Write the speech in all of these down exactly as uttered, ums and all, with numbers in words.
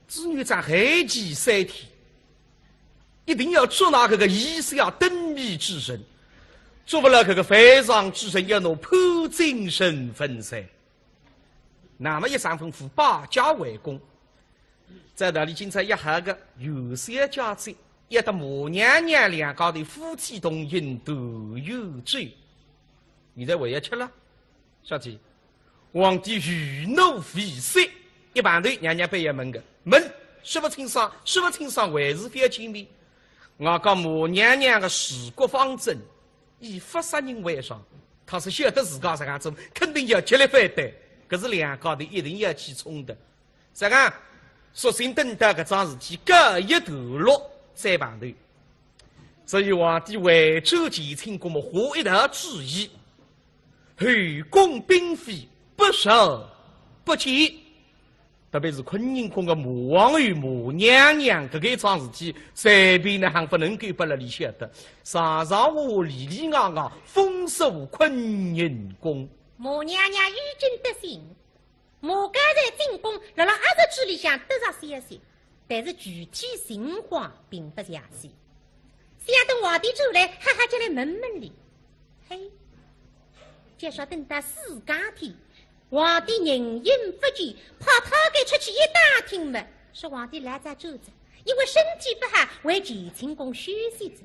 子女长黑旗三天，一定要捉拿搿个以下灯谜之人，捉勿牢搿个犯上之人，要拿判进深坟哉。那么一声吩咐，摆驾回宫。照道理今朝要好个元宵佳节，要搭马娘娘两家头夫妻同饮团圆酒。现在还要吃了，小姐，皇帝余怒未息，一碰头，娘娘板要问个，问，说勿清爽，说勿清爽，还是勿要见面。我讲马娘娘个治国方针，以勿杀人为上，她是晓得自家实梗做，肯定要极力反对，搿是两家头一定要起冲突。实梗，索性等到搿桩事体告一段落再碰头。所以皇帝回转乾清宫么，下一道旨意，后宫嫔妃不召不见。特别是坤宁宫个马皇后、马娘娘，搿个一桩事体，随便哪亨勿能够拨辣俚晓得。上上下下里里外外，封锁坤宁宫。马娘娘已经得信，马刚才进宫，辣辣阿侄嘴里向得着消息，但是具体情况并勿详细。想等皇帝转来，哈哈叫来问问俚。嘿，就说等到四更天，皇帝人影勿见，派太监出去一打听么，说皇帝老早转哉，因为身体勿好，回乾清宫休息哉。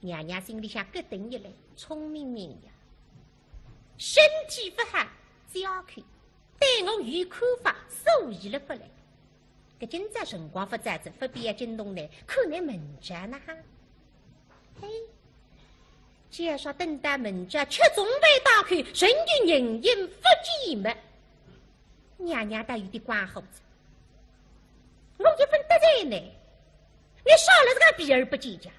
娘娘心里向咯噔一来，聪明人呀，身体勿好，只要看，对我有看法，所以了勿来。搿今朝辰光勿早哉，勿必要惊动倷，看倷明朝哪哈。嘿，就说等到明朝吃中饭当口，仍旧人影勿见么，娘娘倒有点光火哉。我一分得罪倷，倷少了实梗避而不见介，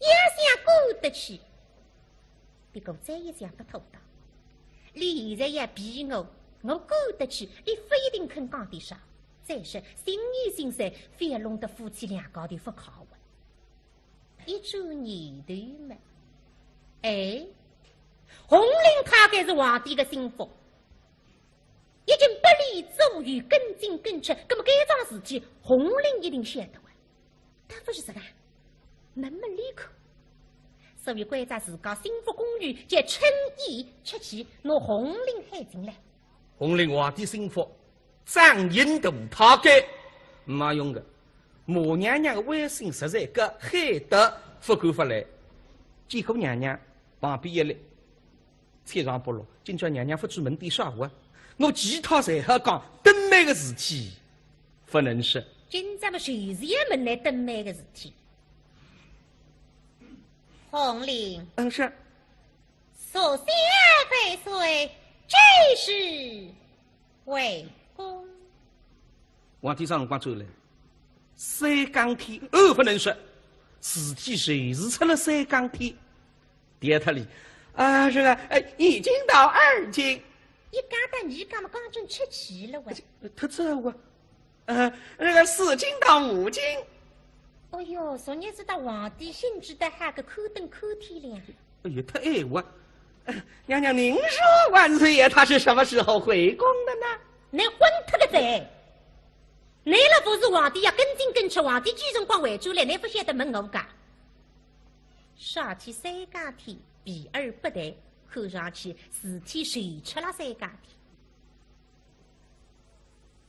要想过得去， 别个再一想勿妥当，俚现在要避我，我过得去，俚勿一定肯讲点啥。再说，心意心酸，非要弄得夫妻两家头勿快活。一转念头嘛，哎，洪林太监是皇帝个心腹，已经拨俚左右跟进跟出，葛么搿桩事体，洪林一定晓得哇。 倒勿是实梗，问问俚看。所以关照自家心腹宫女叫春燕出去拿洪林喊进来。洪林皇帝心腹，掌印大太监，没用个。马娘娘个威信实在高，喊得勿敢勿来。见过娘娘，旁边一立， 千万勿落，今朝娘娘勿知问点啥话，我其他侪好讲，灯谜个事体勿能说。今朝么就是要问倷灯谜个事体。洪林。嗯，是。昨宵万岁几时回宫？皇帝啥辰光转来？三更天，哦，勿能说，事体就是出了三更天。 第二搭里，啊，是个，哎，已经到二更。一更到二更么，刚正出去了喂。忒早啊。呃，那个四更到五更。哦哟，昨日子搭皇帝兴致得哈个，看灯看天亮。哎呀，忒晚啊。呃，娘娘，您说万岁爷他是什么时候回宫的呢？倷昏脱个哉！倷了勿是皇帝要跟进跟出，皇帝几辰光回转来，倷勿晓得问我个？ 啥体三更天避而不谈，看上去事体就出了三更天。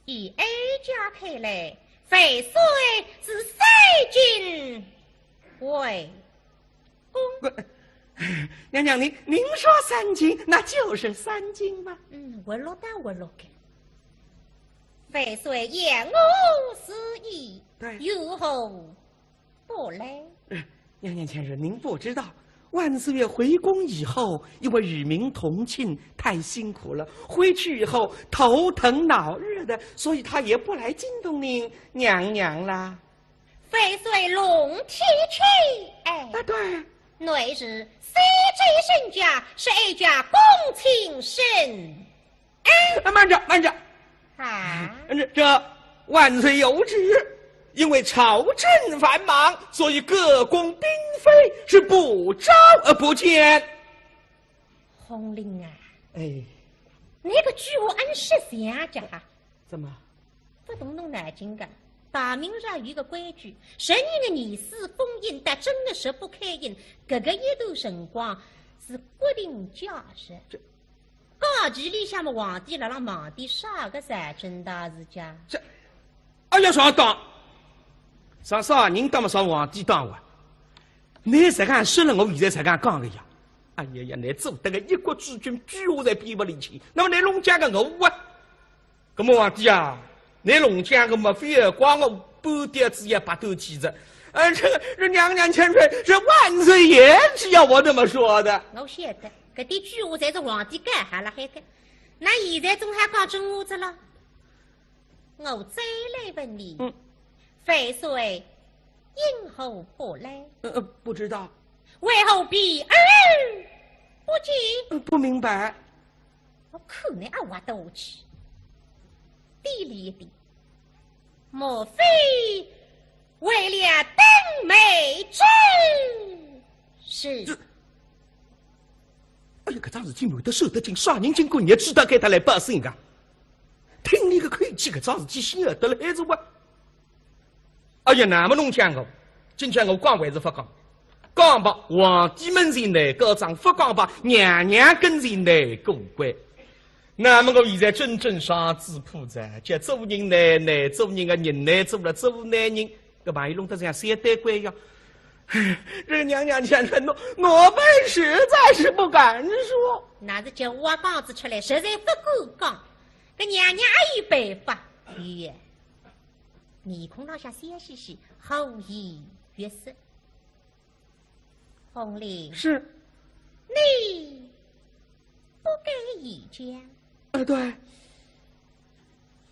以哀家看来，万岁是三更回宫。娘娘，您，您说三更，那就是三更吧？嗯，活络倒活络个。万岁言我是意，对。有何 不来。呃，娘娘前身，您不知道，万岁爷回宫以后，因为与民同庆，太辛苦了，回去以后头疼脑热的，所以他也不来惊动您娘娘啦。万岁龙体气，哎。啊，对。内侍侍卫侍卫，是哀家恭请圣 哎，慢着，慢着。啊？这，这万岁有旨，因为朝政繁忙，所以各宫嫔妃是不召而不见。洪林啊，哎。倷搿句话呒实相介哈。怎么？勿动动脑筋个。大明朝有个规矩，十二个年数封印，但正月十八开印，搿个一段辰光是国定假日。这假期里向么，皇帝辣辣忙点啥个事体大事家？这，哎呀，上当！上啥人当么上皇帝当哇？倷实梗说了，我现在实梗讲个呀。哎呀呀，倷做得个一国之君，居下在边勿离去，那么倷弄僵个我啊？ 搿么皇帝啊，倷弄僵个么，非要怪我半点子也白头起子。呃，这个，这娘娘千岁，这万岁爷是要我这么说的。我晓得，搿点鬼话侪是皇帝讲好了海个。那现在总还讲真话子了。我再来问你，嗯。万岁因何不来？呃，呃，不知道。为何避而不见？呃，不明白。 我看倷阿挖得下去。低了一点，莫非为了灯谜之事？这，哎呀，搿桩事体瞒得说得清，啥人经过日子大概他来报信个？听倷个口气，搿桩事体晓得了还是我？ 哎呀，那么弄僵个，今朝我讲还是勿讲？讲吧，皇帝门前难告状，勿讲吧，娘娘跟前难过关。那么我现在真正上嘴巴哉，叫做人难，难做人个人难做了做难人，搿万一弄得像小鬼一样。这个娘娘千岁，奴，奴婢实在是不敢说。那是叫我讲仔出来，实在勿敢讲。搿娘娘阿有办法？有。 面孔浪向笑嘻嘻，和颜悦色。凤翎，是。你不敢言讲。呃，对。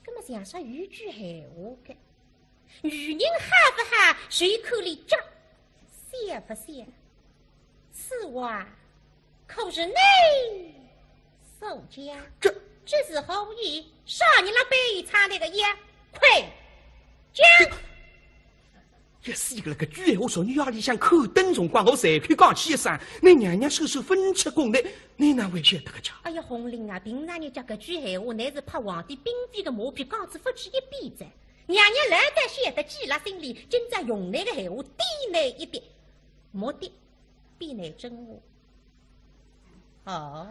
那么像说有句闲话个，女人好勿好，就看俚脚，笑勿笑。 此话可是你所讲？这，这是何意？啥人辣背后插倷个腰？快讲！这，也是一个那个句闲话，说倷夜里向看灯辰光，我随口讲起一声，倷娘娘手手勿吃功个，倷哪会晓得个家？哎呀，凤翎啊，平常人家搿句闲话，乃是拍皇帝兵器个马屁，讲仔勿止一遍哉。娘娘难得晓得记辣心里，今朝用倷个闲话点倷一点。 目的比倷真话。哦，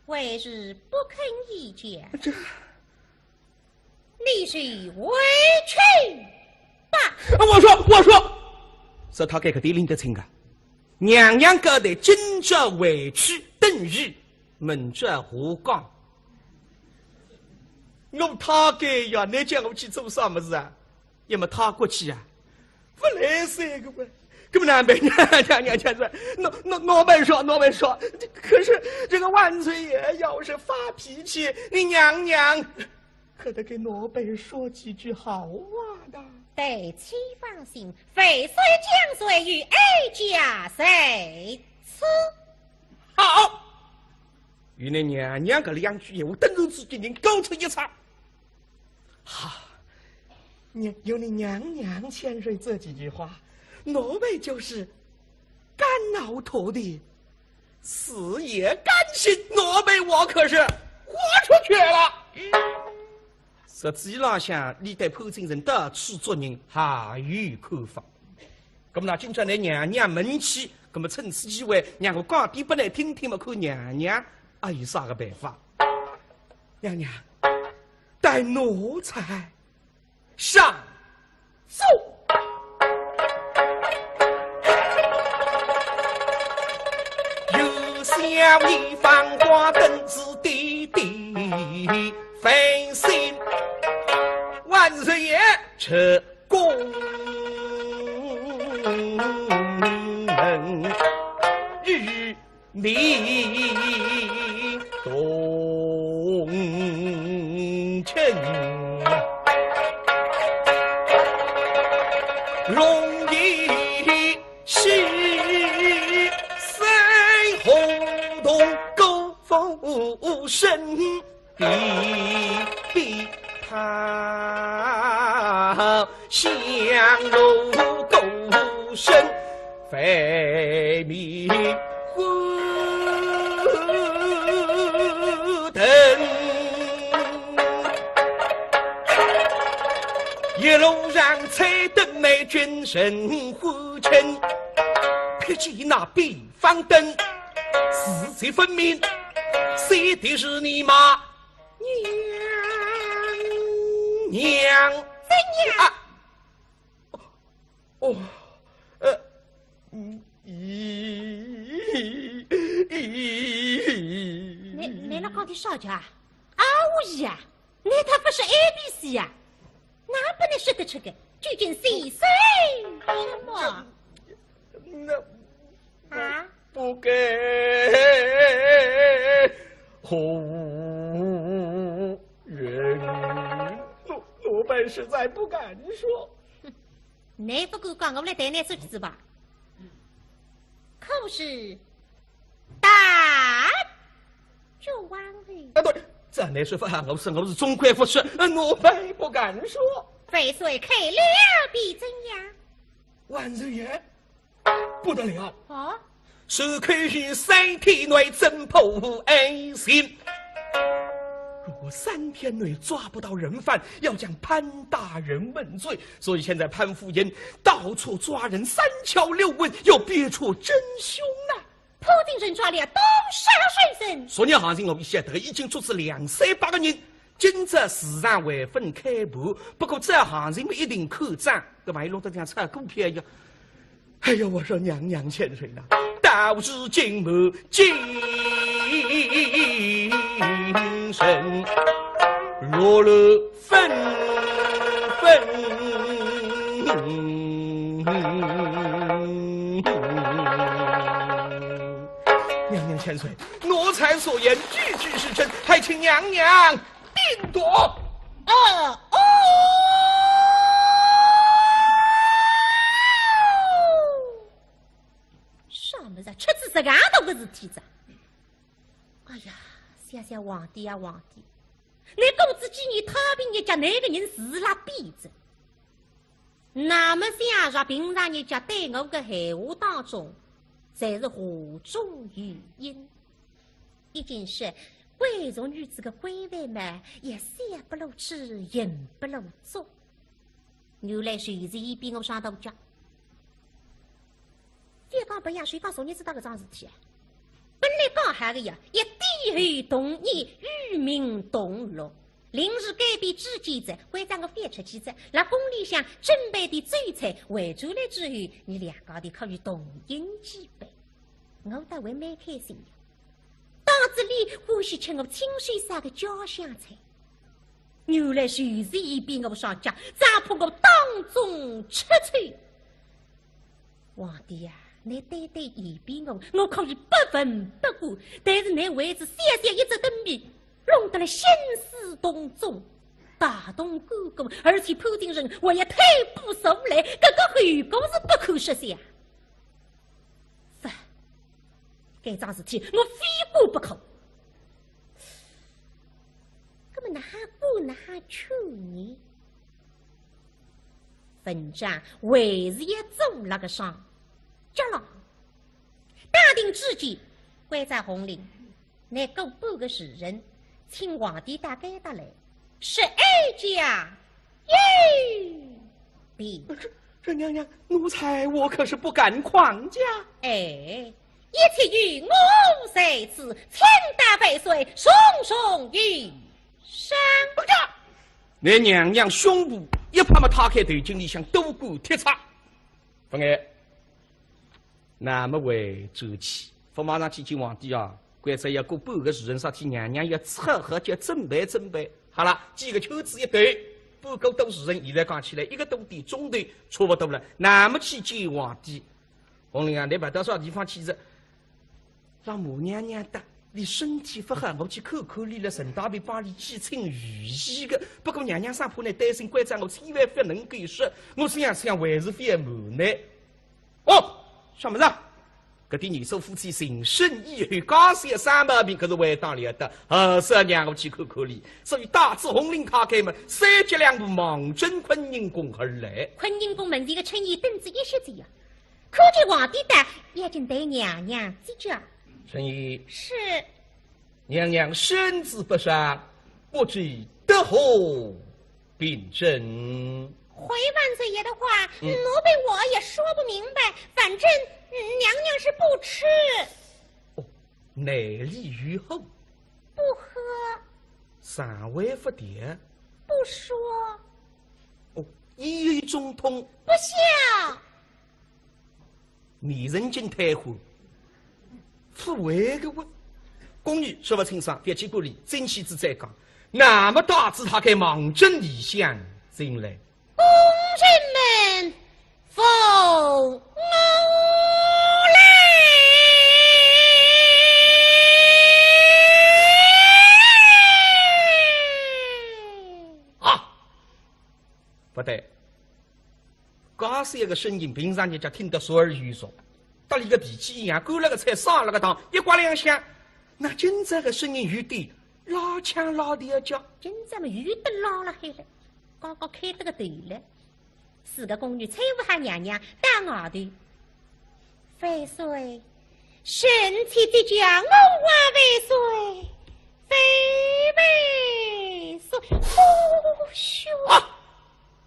还是不肯言讲。这，你是委屈吧？啊，我说，我说，说他搿个点拎得清个。娘娘交代今朝回去等于明朝下讲。我他该呀，倷叫我去做啥物事啊？ 要么他过去啊，勿来三个月。搿么难办，娘娘娘娘说，奴，奴，奴婢说，奴婢说，可是这个万岁爷要是发脾气，你娘娘可得给奴婢说几句好话的。待妾放心，万岁将罪与哀家在此。好，与你娘娘搿两句闲话，顿时之间人高出一尺。 哈，你，有你娘娘千岁这几句话，奴婢就是肝脑涂地，死也甘心，奴婢我可是豁出去了。实际浪向，俚对潘金生到处捉人，还有看法。那么呢，今朝倷娘娘问起，那么趁此机会，让我讲点拨倷听听嘛，看娘娘阿有啥个办法。娘娘， 待奴才上奏。有小一番话，登时低低翻身，万岁爷出宫门，与 你同乘，容易喜事，红同歌舞升。 比比他香炉鼓声，飞米火灯。一路上吹得美，君臣欢庆，看见那边方灯，是谁分明，谁的是你吗？娘娘。怎样？啊，哦，呃，嗯，咦，咦，咦。你，你那讲的啥家？啊，我呀，你他不是A B C呀？那不能说得出个，究竟是谁什么？那啊？不该红人，奴，奴本实在不敢说。你不敢讲，我来代你说句子吧。可是大举王位。啊，对，这你说法，我是，我是总归不是，呃，奴本不敢说。万岁开了，必怎样？万岁爷，不得了！啊？是可以三天内偵破案情。如果三天内抓不到人犯，要将潘大人问罪。所以现在潘夫人到处抓人，三敲六问，要辨出真凶啊。潘夫人抓了多少罪人？昨日行情我们晓得已经捉住两三百个人，今朝市场还朆开盘，不过这行情么一定看涨，搿万一弄得像炒股票一样。 哎呀，我说娘娘千岁呐，到如今么精神落落纷纷。娘娘千岁，奴才所言句句是真，还请娘娘 定夺。哦，哦。啥么子？出仔实梗大个事体哉？哎呀，想想皇帝呀，皇帝，你过仔几年太平日脚，搿个人是辣变哉。 那么想着平常日脚对我个闲话当中，侪是话中有音。已经是贵族女子个规范嘛，也写不露齿，言不露足。原来就是伊比我上头家。覅讲别样，就讲昨日子搭搿桩事体啊，本来讲好个呀，一点后同年，与民同乐。 临时改变主见哉，关照我覅出去哉，辣宫里向准备点酒菜，回转来之后，伲两家头可以同饮几杯。我倒还蛮开心呀。当仔俚欢喜吃我亲手烧个家乡菜。原来就是伊比我上脚，只怕我当众出丑。 皇帝呀，你对对伊比我，我可以不闻不顾，但是你为仔小小一只灯谜，弄得了兴师动众，大动干戈，而且潘夫人还要退步上来，搿个后果是不可设想。勿，搿桩事体我非管不可。搿么哪哈管哪哈劝呢？ 文章还是要做辣个上脚浪。打定主意，关照洪林，拿过半个时辰，请皇帝到该搭来，说哀家有病。这，这娘娘，奴才我可是不敢狂讲。哎，一切有我在此，请大万岁重重有赏。 那娘娘胸脯一拍么，搿个头颈里向多根铁叉。勿碍，那么回转去，勿马上去见皇帝啊？关照要过半个时辰，啥体娘娘要撮合，叫准备准备。好了，几个圈子一兜，半个多时辰，现在讲起来一个多点钟头差不多了。那么去见皇帝，洪林啊，你跑到啥地方去哉？ 让马娘娘搭，俚身体勿好，我去看看俚了，顺带便帮俚去请御医个。不过娘娘生怕你担心，关照我千万勿能够说，我想想还是勿瞒你。哦，啥物事啊？搿点年数夫妻情深意厚，假使有啥毛病，可是还当了得，还是让我去看看俚。所以带仔洪林开开门，三脚两步望准坤宁宫而来。坤宁宫门前个春燕等仔一歇仔呀， 可见皇帝到，要紧对娘娘接驾。春燕。是。娘娘身子不爽，不知得何病症？回万岁爷的话，嗯。奴婢我也说不明白，反正，嗯，娘娘是不吃。哦，内里有货。不喝。肠胃不调。不说。哦，一语中通。不笑。 你人真太坏，不会个哇。宫女说勿清爽，覅去管俚，进去仔再讲。那么大仔他该望准里向进来。宫人们，奉我来。啊，不对。 介小个声音，平常人家听得熟而又熟，搭俚个脾气一样，干了个菜，上了个当，一刮两响，那今朝个声音有点拉腔拉调叫。今朝么有点拉了海了，刚刚开得个头了。四个宫女搀扶好娘娘到外头。万岁， 臣妾即将我还万岁，万万岁。哦哟！啊！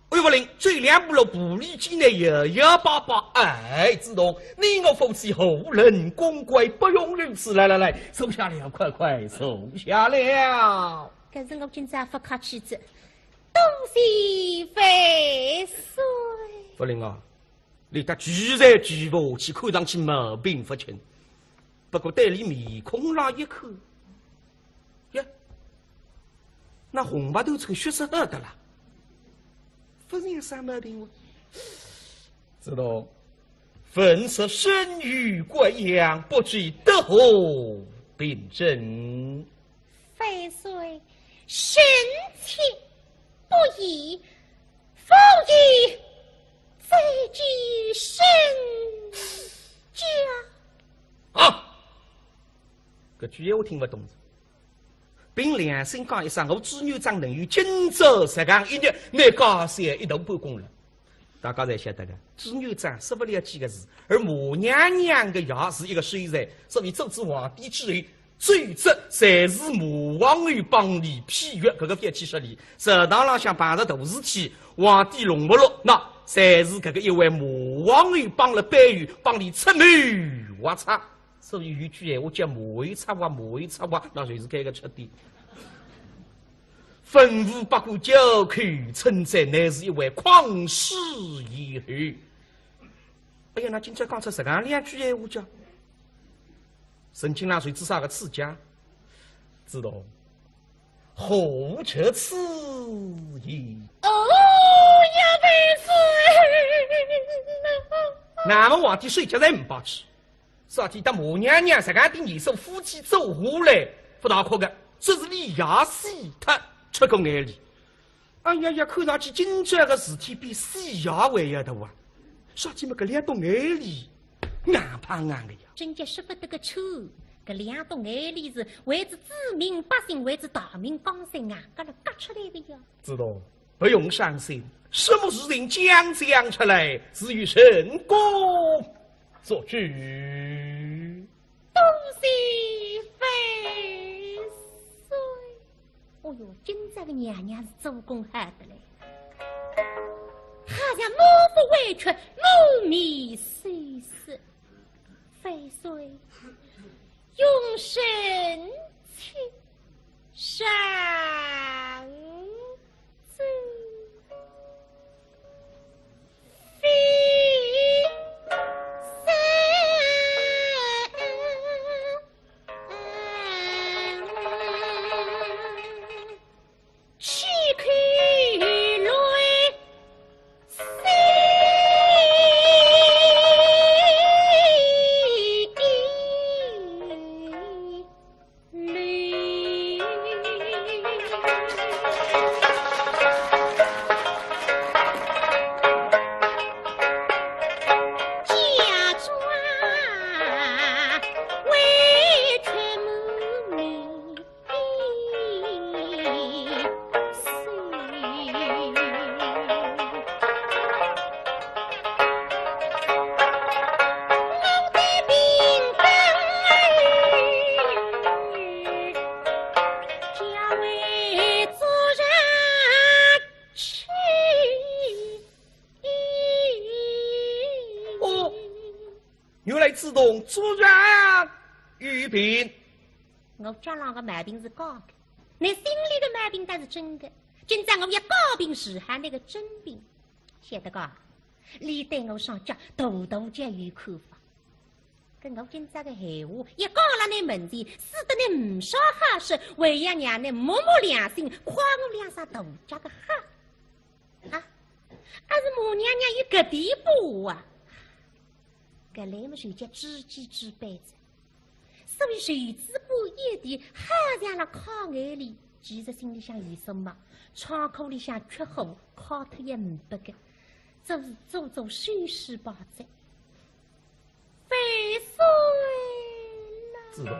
哎呦，勿灵，走两步路，步履艰难，摇摇摆摆。哎，子栋，你我夫妻何人公贵，不用如此。来来来，坐下了，快快坐下了。搿是我今朝勿客气仔，多谢万岁。勿灵啊， 俚搭聚来聚勿下去，看上去毛病勿轻。不过对俚面孔浪一看，呀，那红白头穿血色好的啦，勿像啥毛病哦。子栋，粉色生于贵阳，不知得何病症？ 万岁，臣妾不宜，勿宜再见圣驾。啊！搿句闲话听勿懂哉。凭良心讲一声，我朱元璋能有今朝实梗一日，拿介小一大半功劳。 大家侪晓得个，朱元璋说勿了几个字，而马娘娘个爷是一个秀才，所以做仔皇帝之后，奏折侪是马皇后帮俚批阅，搿个覅去说俚。朝堂浪向碰着大事体，皇帝弄勿落，那侪是搿个一位马皇后帮了背后，帮俚出谋划策。 所以有句闲话叫马后策划，马后策划，那就是搿个出的。文武百官交口称赞，乃是一位匡世贤后。哎呀，那今朝讲出实梗两句闲话叫，陈近郎受仔啥个刺激啊？子栋， 何出此言？哦呀，万岁！那么皇帝睡觉侪没法去，啥体搭马娘娘实梗点年数夫妻做下来，勿大哭个，只是俚爷死脱，出过眼泪。哎呀呀，看上去今朝个事体比死爷还要大啊！啥体么搿两道眼泪，硬碰硬个呀。真叫说勿得个出，搿两道眼泪是为仔子民百姓，为仔大明江山硬搿能轧出来个呀。 子栋，不用伤心，什么事情讲讲出来，自有圣公做主。多谢万岁。哦哟，今朝个娘娘是做功好的嘞，好像满腹委屈，满面羞涩。万岁， 容臣妾上奏。自动出院与病。我脚浪个毛病是假个，倷心里个毛病倒是真个。今朝我要假病治好倷个真病，晓得个？倷对我上脚大大叫有看法。搿我今朝个闲话一讲了倷门前，使得倷呒啥好说，还要让倷摸摸良心，夸我两声大脚个好。 啊，阿是马娘娘有搿点把握啊？搿来么就叫知己知彼哉。所以袖子把一提，好像辣揩眼泪，其实心里向有数嘛，创口里向缺火，揩脱也呒不个，做是做做收拾吧哉。 万岁啦！子龙。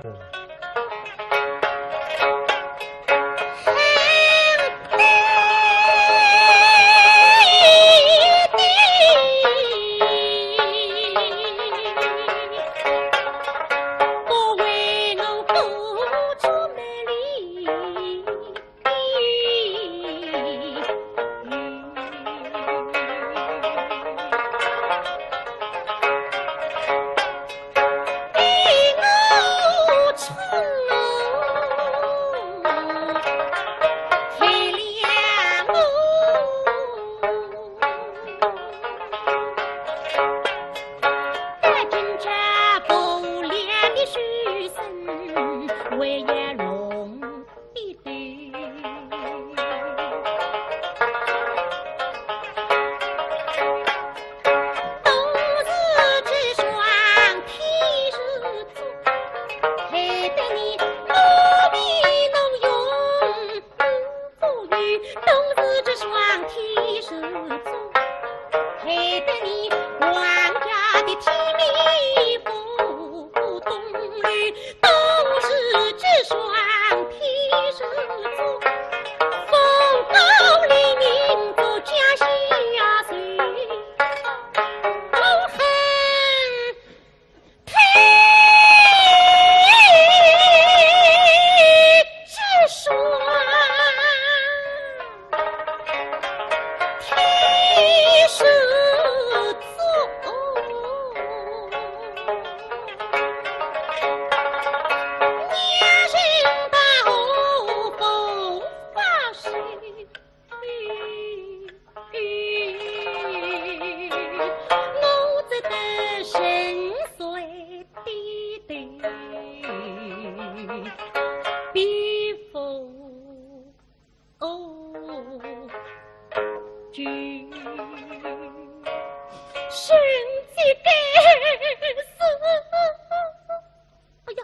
哎呀，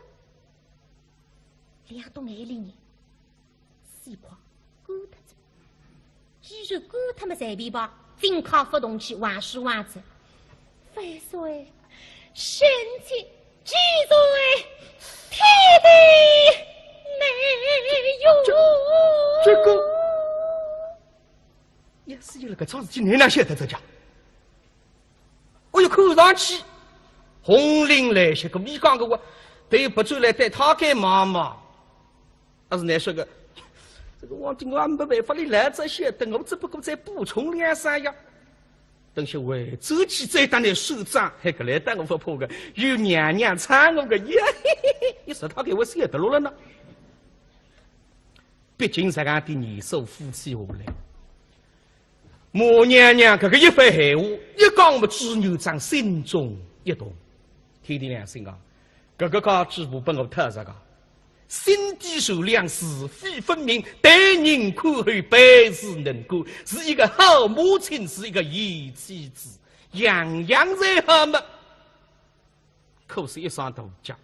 两道眼泪呢，死快，干脱哉。既然干脱么随便吧，进靠勿动去，还是还哉。万岁，臣妾既然天地难容。这，这个，也是有了搿桩事体，倷哪晓得哉？ 哦哟，看上去洪林来些个，倷讲个话，对勿出来，对他该忙忙。但是难说个，这个皇帝我也没办法，倷来这些，等我只不过再补充两三样。等歇回转去再打倷算账，嘿，搿来打我勿怕个，有娘娘搀我个，耶，嘿嘿嘿，你说他给我写得落了呢？毕竟这样的年数夫妻下来， 马娘娘搿个一番闲话，一讲么朱元璋心中一动。天地良心啊，搿个家主婆拨我讨着个，心地善良，是非分明，待人宽厚，办事能干，是一个好母亲，是一个贤妻子，样样侪好么。可是一双大脚，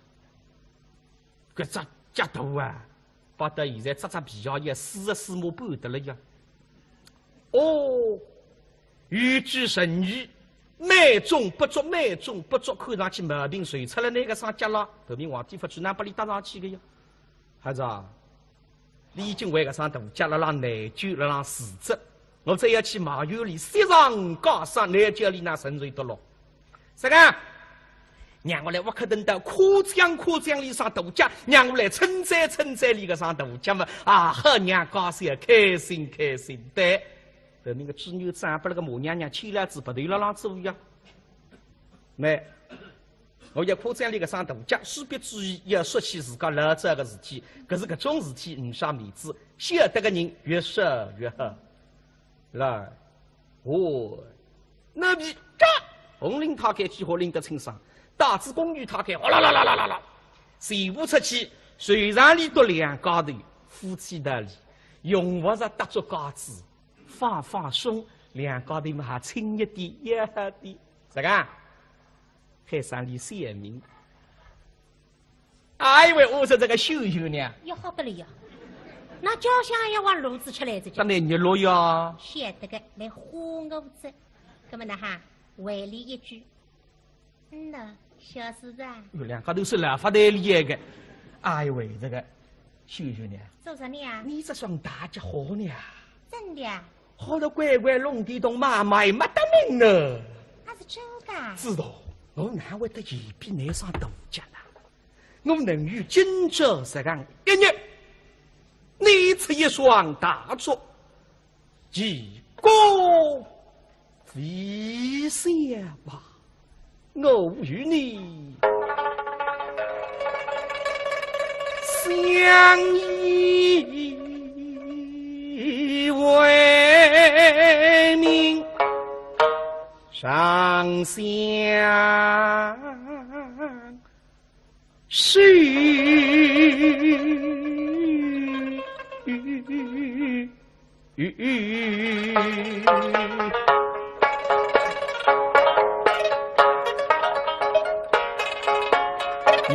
搿只脚大啊，摆到现在只只皮鞋也四十四码半得了呀。 哦，语句成语，美中不足，美中不足，看上去毛病随出了那个上脚了，头名皇帝勿去哪拨伊搭上去个呀？孩子啊，你已经为个上大脚了，让内疚了，让自责，我再要去埋怨你，雪上加霜，难叫你哪承受得落。 啥个？让我来挖个等到夸奖夸奖俚上大脚，让我来称赞称赞俚个上大脚嘛，啊，好让家小开心开心。对，后面个朱元璋拨那个马娘娘牵牢仔鼻头辣浪做呀。没，我要夸奖俚个声大脚，势必注意要说起自家老早个事体，可是搿种事体呒啥面子，晓得个人越少越好。来，哦，那么嘎，红领太监几化拎得清爽，带仔宫女太监哗啦啦啦啦啦啦，全部出去，船上里头两家头夫妻道理，用勿着搭足架子，放放松，两家头嘛还亲热点，要好点。啥个？ 喊声俚小名。哎喂，我说这个秀秀呢？要好得了呀，那家乡也往路子出来这叫。当然热络呀。晓得个，来花我子。那么呢哈，回俚一句，嗯呐，小叔子啊。哟，两家头是老发呆厉害个。哎喂，这个秀秀呢？做啥呢啊？你这双大脚好呢啊？真的啊？ 好得乖乖弄地动妈妈也没得名呢。那是真的啊？知道，我哪会得一比那双大脚呢？我能有今朝这样一日，你吃一双大足，其功非小吧。 我与你相依为命，长相守。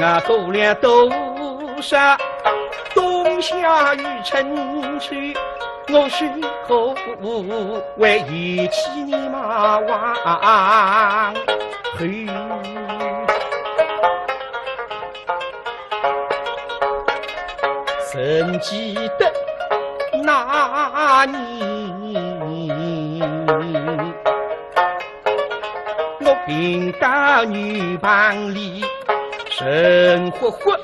我过了多少冬夏与春秋，我是何为一起你马王后？ 曾记得那年，我病到牛棚里，神活活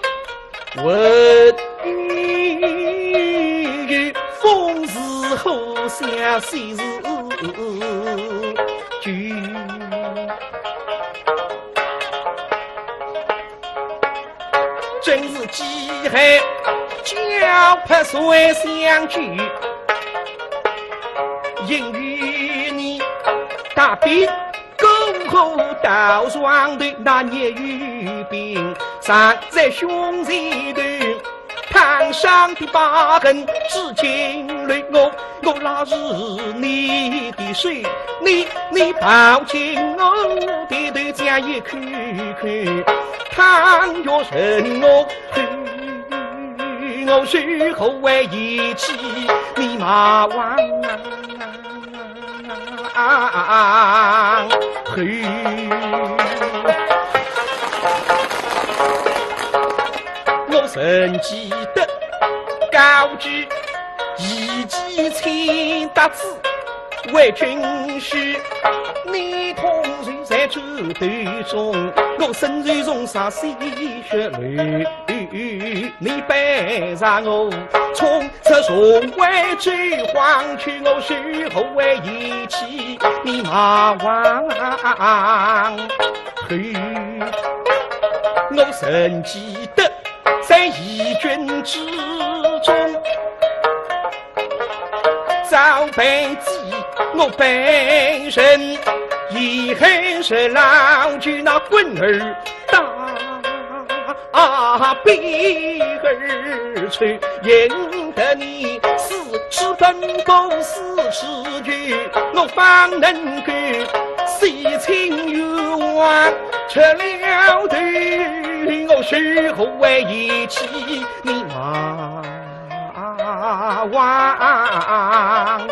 问你，风是何相，喜是 君。真是饥寒交迫谁相救，因与你大病过后到床头，那年有病常在胸前头， 烫伤的疤痕至今留，我，我拉住你的手，你，你抱紧我的头，这样一口口，倘若人我，我如何为一起你马王后？ 我曾记得高举一记千搭子为君婿，你痛守在战斗中，我身受重伤鲜血流。你背上我，从此重回追黄去，我是后为一起你马王后。 我曾记得在义军之中，遭被击，我被人一黑是老举那棍儿打，啊，背而出，引得你四处奔波四处去，我方能够 洗清冤枉，出了头，我是何为一起你马王后？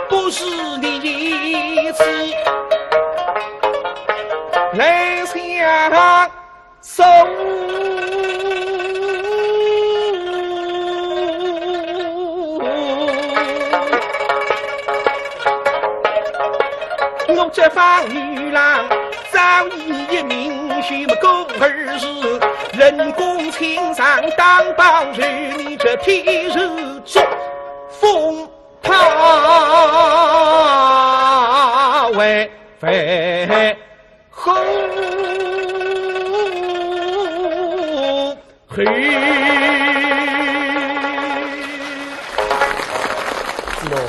不是你一起来相 送。我这方女郎早已一命休，么过儿是人公卿上当报仇，你这天日作风他为非。子龙，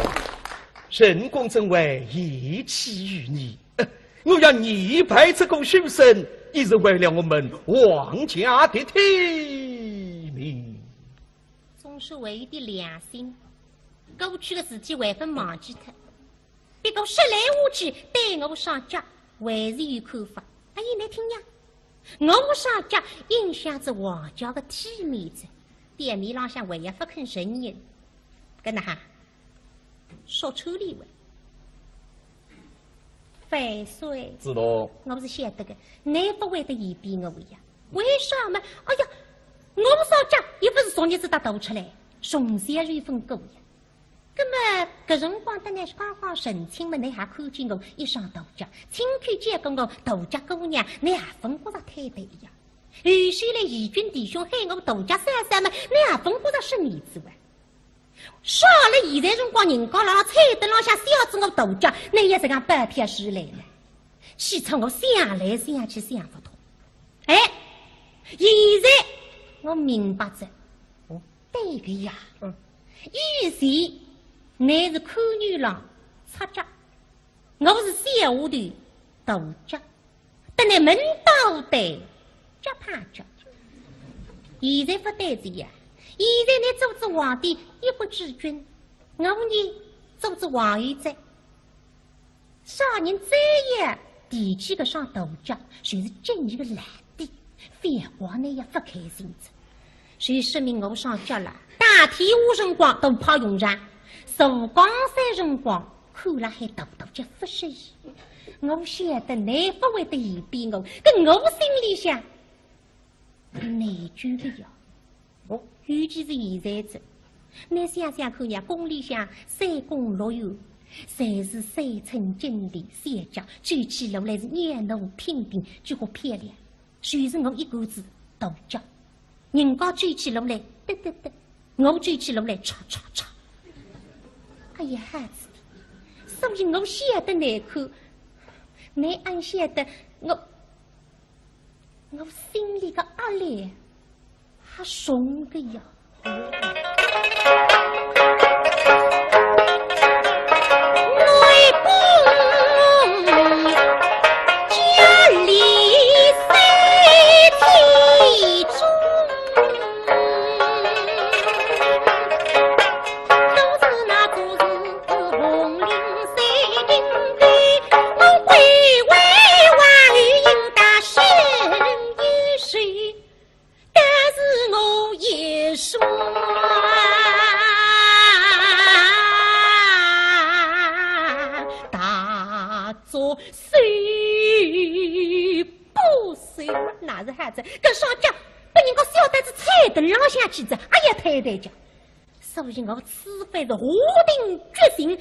陈宫怎会厌弃于你？呃，我要你派这个书生，也是为了我们王家的体面。总是为的良心，过去的事体还勿忘记脱。 不过说来话去，对我上家还是有看法。哎呀，侬听呀，我上家影响着王家的体面子，店面浪向还要勿肯承认。搿哪哈，说出理来。万岁，子龙，我是晓得个，侬勿会得嫌弃我呀。为啥嘛？哎呀，我上家也勿是昨日子搭大出来，从小就有份过呀。 葛么，搿辰光搭侬刚刚成亲么，侬还看见我一双大脚，亲口叫过我大脚姑娘，侬还勿觉着坍台呀？后首来义军弟兄喊我大脚嫂嫂么，侬还勿觉着失面子哇？啥了现在辰光人家辣浪彩灯浪向笑仔我大脚，侬也实梗摆脱出来呢？气出我想来想去想勿通。哎，现在我明白哉。哦， 对个呀，嗯。以前侬是看牛郎，赤脚，我是小丫头，大脚，搭侬门当户对，脚碰脚。现在勿对哉呀，现在侬做仔皇帝一国之君，我呢做仔皇后哉。 啥人最要提起搿双大脚，就是敬伊个烂底，反而呢也勿开心哉。所以说明我上脚了，打天下辰光都派用场，坐江山辰光看了海大大脚勿适意。我晓得侬勿会得嫌弃我，搿我心里向内疚个呀。 哦，尤其是现在哉，侬想想看呀，宫里向三宫六院，侪是三寸金莲小脚，走起路来是袅娜娉婷，就好漂亮。就是我一个子大脚，人家走起路来得得得，我走起路来嚓嚓嚓。哎呀，孩子，所以我晓得难看，侬阿晓得我 我心里个压力还重个呀。那是啥子？搿双脚拨人家笑得仔彩灯浪向去哉，哎呀，坍台脚。 所以我此番是下定决心，一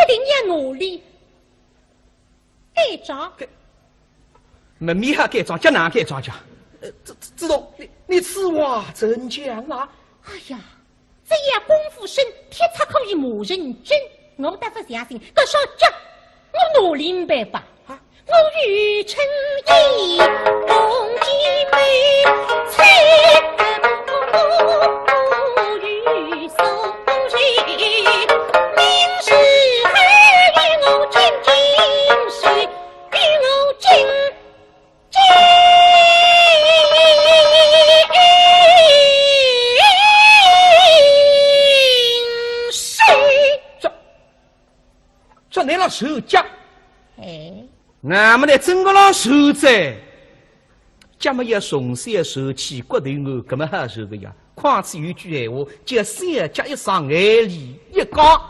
定要拿俚改装。改，门面还改装，脚哪改装脚？呃，子，子，子龙，你，你此话怎讲啊？哎呀，只要功夫深，铁尺可以磨成针。我倒勿相信，搿双脚，我拿俚呒办法。 啊？这，这倷辣说脚？哎。 那么呢，真个浪受哉，脚么要从小受起，骨头硬，搿么好受个呀。况且有句闲话，叫小脚一上，眼泪一降。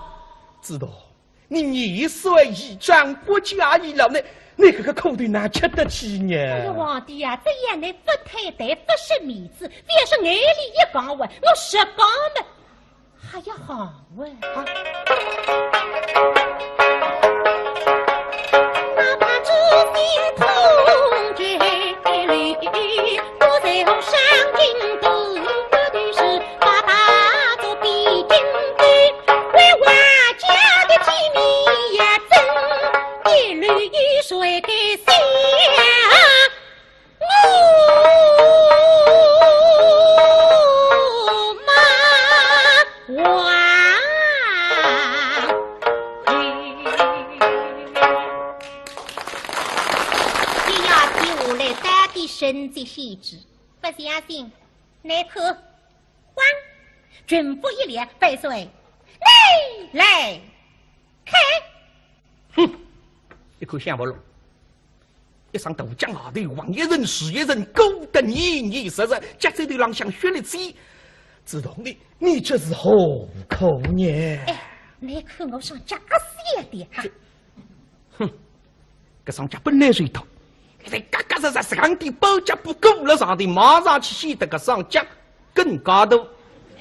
子龙，你年岁已长，不加以劳，你，你搿个苦头哪吃得起呢？哎呀，皇帝呀，这样你勿坍台，勿失面子，覅说眼泪一降哇，我实讲么， 还要好喂啊！哇！哎呀，天下来到底神迹险之，不相信，来看。汪！军服一撩，万岁，你来看。哼，一看想勿落。 一双大脚外头，横一层竖一层，鼓得严严实实，脚趾头浪向血淋淋。子栋，你，你这是何苦呢？哎，你看我双脚啊，小的哈。哼，搿双脚本来就大，现在嘎嘎实实，上点包脚布裹了上头，望上去显得搿双脚更加大。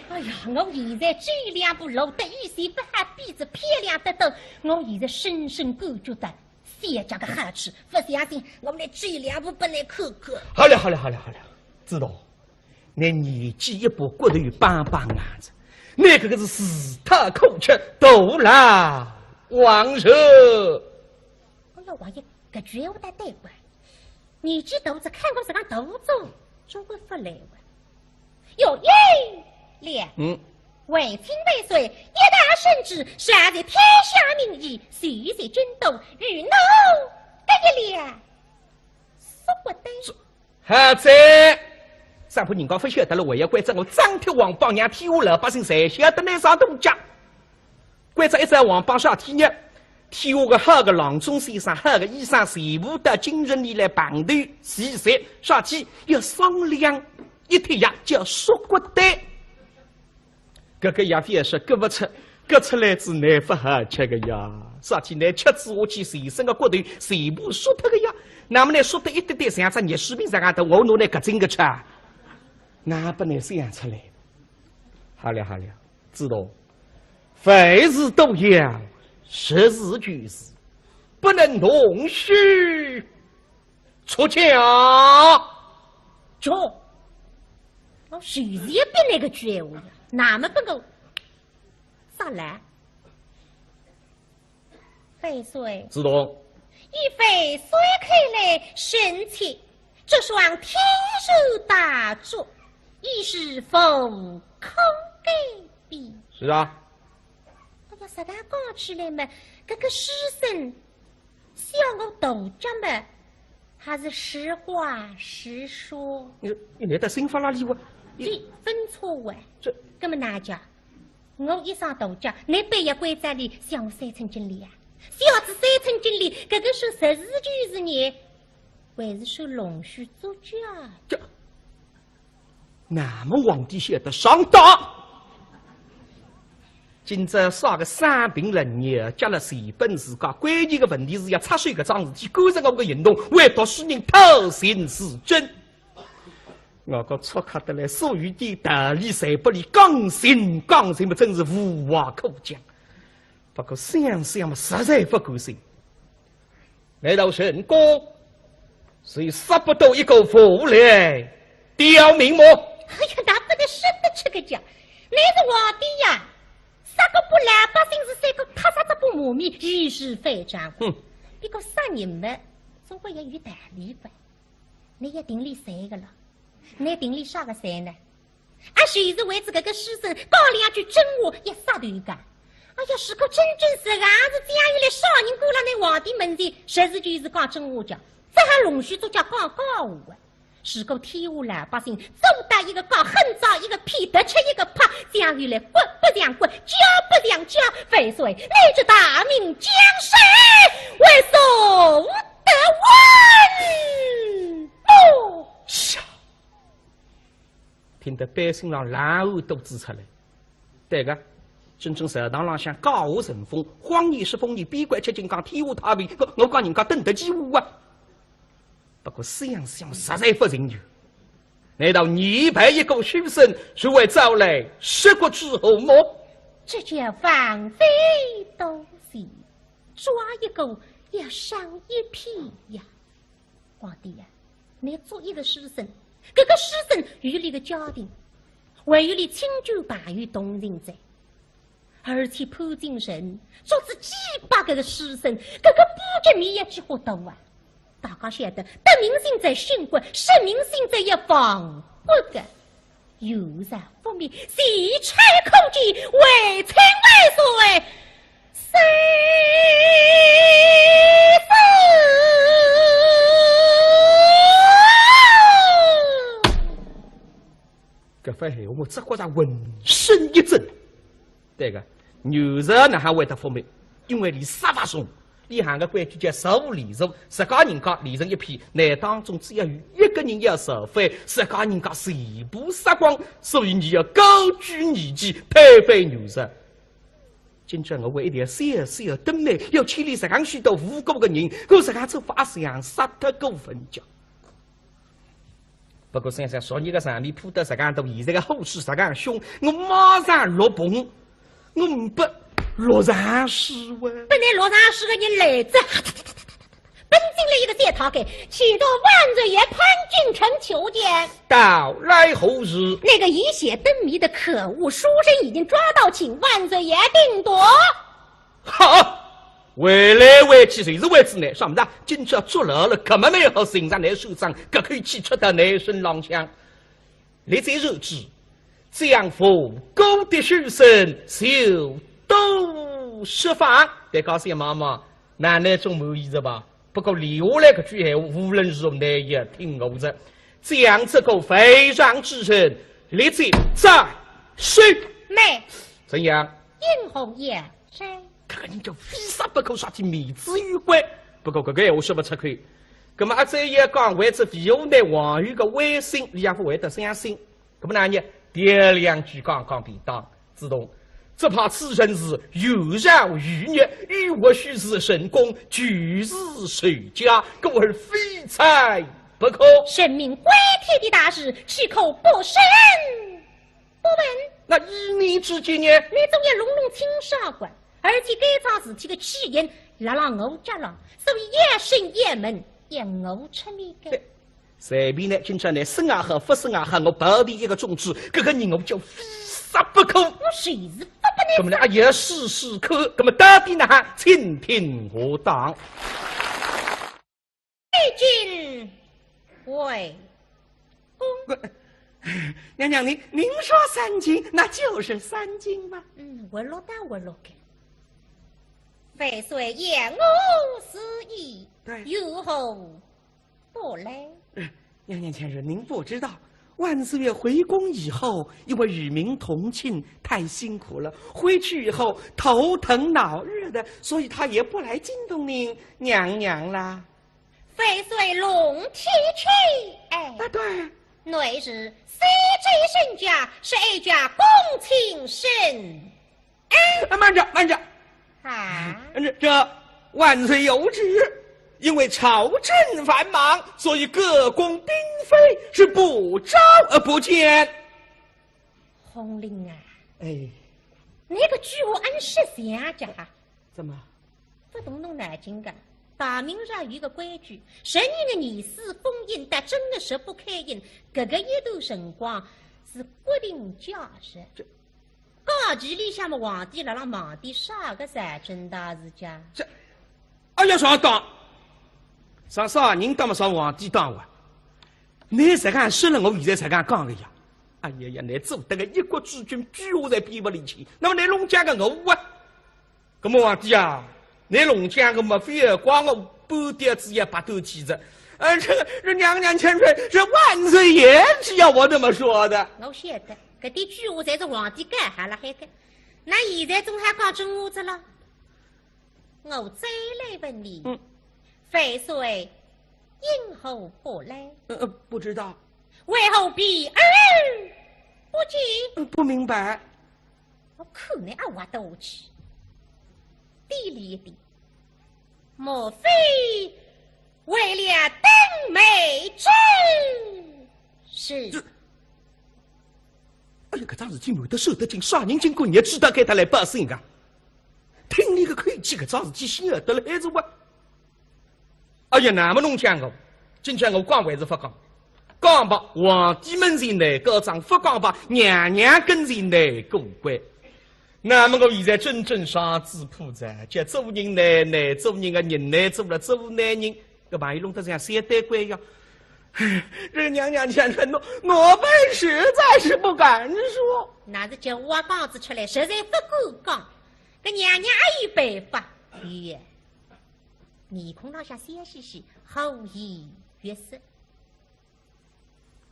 哎呀，我现在走两步路得一些不好比子漂亮得多，我现在深深感觉到 小脚个好处，不相信，我们来走两步本来看看。好了，好了，好了，好了，子栋，你年纪一把，骨头又邦邦硬着，你搿个是自讨苦吃，徒劳横受。哎呀，王爷，搿句闲话倒对个，年纪大着，看我实梗大着，总归勿来哇。 有一了。嗯。为请万岁一道圣旨，传在天下名医，谁在京都，与我得一了。说不得。好哉，上铺人家勿晓得了，还要关照我张贴王榜，让天下老百姓侪晓得那啥东家。关照一张王榜啥体呢？天下个好个郎中先生、好个医生，全部到京城里来碰头，齐齐啥体要商量。 一帖药叫縮骨丹。搿个药方也是割勿出，割出来子难勿好吃个呀。啥体难吃子下去，全身个骨头全部缩脱个呀。那么呢，缩脱一点点，像只热水瓶实梗大，我拿来搿种个吃啊，那不能想出来。好了好了，子栋，凡事都要实事求是，不能弄虚 出家。着，我就是要逼那个觉悟呀，那么不够，上来。万岁，子栋，依万岁看来，臣妾这双天授大作，已是无可改变。是啊。哎呀，实梗讲起来嘛，搿个书生 小我大脚嘛，还是实话实说。你，你来得心法哪里哇？你，你分错哇。这，搿么哪讲？我一双大脚，你板要关照俚小我三寸金莲啊？小子三寸金莲，搿个算实事求是呢，还是算弄虚作假？这， 那么皇帝晓得上当。今朝啥个生病了，热脚了，随便自家，关键个问题是要插手搿桩事体，干涉我个行动，为读书人偷情自尽。我讲粗刻得来，所有点道理侪拨俚讲尽，讲尽嘛，真是无话可讲。不过想想嘛，实在勿甘心。 难道陈宫是杀不得一个无赖刁民么？哎呀，那不得说得出个讲，你是皇帝呀，杀个不老百姓是三个踏杀只不马面，一时反掌。哼，不过杀人嘛，总归要有道理吧？你要定力谁个了？你定力啥个谁呢？ 啊，就是为仔搿个书生讲两句真话，要杀头个。哎呀，如果真正实梗是这样一来，啥人敢辣㑚皇帝门前实事求是讲真话讲，只好弄虚作假讲假话啊。如果天下老百姓做得一个讲，恨着一个骗，得吃一个拍，这样一来，国不像国，家不像家，万岁，你这大明江山，为所不得稳么？听得百姓浪冷汗都滋出来。对个，真正朝堂浪向讲话成风，谎言是风言，边关吃紧讲天下太平，我，我讲人家等得起我啊。不过想想实在不情愿。难道你派一个书生是为招来杀国之祸么？这叫放飞多情，抓一个要伤一片呀。 皇帝呀，你做一个书生，搿个书生有俚个家庭，还有俚亲眷朋友同情哉。而且潘金城捉仔几百个个书生，搿个布局面要几化大啊！大家晓得，得民心在兴国，失民心在要亡国个。有人覆灭，前车可鉴，还请万岁。 搿番闲话我只觉着浑身一震。对个，牛人哪哈会得覆灭？因为俚杀勿重，俚行个规矩叫刍连坐，自家人家连成一片，乃当中只要有一个人要造反，自家人家全部杀光，所以伲要高举义旗，推翻牛人。 今朝我为一条小小个灯谜，要牵连实梗许多无辜个人，我实梗做法像杀脱过分家。不过想想昨日个场面铺得实梗大，现在个火势实梗凶，我马上落篷，我呒不落场势哇。本来落场势个人来哉，奔进来一个小太监，启禀万岁爷，潘敬臣求见。到来何事？那个以写灯谜的可恶书生已经抓到，请万岁爷定夺。好，回来回去就是为仔倷，啥物事啊？今朝捉牢了，搿么蛮好，刑场倷收账，搿口气出到倷身浪向。 立即入旨，将无辜的书生就都释放。对，告诉妈妈，哪能总满意哉吧？不过留下来搿句闲话，无论如何倷也听我的。将这个犯上之人立即斩首。慢。怎样？应何要斩？搿个人叫非杀不可，说起面子有关。不过搿个闲话说勿出口。葛末阿再也讲，为仔为何呢？皇后个威信，俚也勿会得相信。 搿么呢，调两句讲讲便当。子东，只怕此人是有饶于逆，欲获许氏成功，俱是仇家，故而非斩不可。圣明归天的大事，岂可不审不问？那依你之见呢？你总要弄弄清爽个，而且该桩事体个起因辣辣我脚浪，所以要审要问，要我出面个。对。 随便呢，今朝呢，审也好，勿审也好，我保定一个宗旨，搿个人我叫非杀不可。我就是勿拨倷。搿么呢，啊，也试试看，搿么到底哪哈，请听下档。进回宫。娘娘，您，您说三更，那就是三更嘛。嗯，我落单我落个。万岁言我是意，对。有何 不来。呃，娘娘千岁，您不知道，万岁爷回宫以后，因为与民同庆，太辛苦了，回去以后头疼脑热的，所以他也不来惊动您娘娘啦。万岁龙体气，哎。啊，对。内侍小姐身价是哀家恭请升。 哎，慢着，慢着。啊？嗯，这，这万岁有旨，因为朝政繁忙，所以各宫嫔妃是不召而不见。洪林啊，哎。你个句话俺是想讲啊。怎么？勿动动脑筋个，大明上有个规矩，十二个年数封印，到正月十八开印，搿个一段辰光是国定假日。这 假期里向么皇帝辣辣忙点啥个财政大事家？这，哎呀，上当！上啥人当么上皇帝当哇？你实梗说了，我现在实梗讲个呀。哎呀呀，你做得个一国之君，句话侪编勿离清，那么你弄僵个我啊？那么皇帝啊，你弄僵个么，非要怪我半吊子也白头去哉。呃，这个，这娘娘千岁，这万岁爷只要我这么说的。我晓得。 搿点句话侪是皇帝讲好了海个，那现在总还讲真话哉了。我再来问你，嗯。万岁因何不来？呃，呃，不知道。为何避而不见？呃，不明白。我看你阿挖得下去，低俚一点。 莫非为了灯谜之事？这，哎呀，搿桩事体瞒得手得紧，啥人经过日子大概他来报信个？听你个口气，搿桩事体晓得了还是我？哎呀，那么侬讲个，今朝我讲还是勿讲？讲吧，皇帝门前难告状，勿讲吧，娘娘跟前难过关。 那么我现在真正上嘴破哉，叫做人难难，做人个人难做了做难人，搿朋友弄得像三对鬼呀。这个娘娘见了，奴，奴本实在是不敢说。乃是叫我讲仔出来，实在不敢讲。搿娘娘阿有办法？哎呀，面孔浪向笑嘻嘻，好言悦色。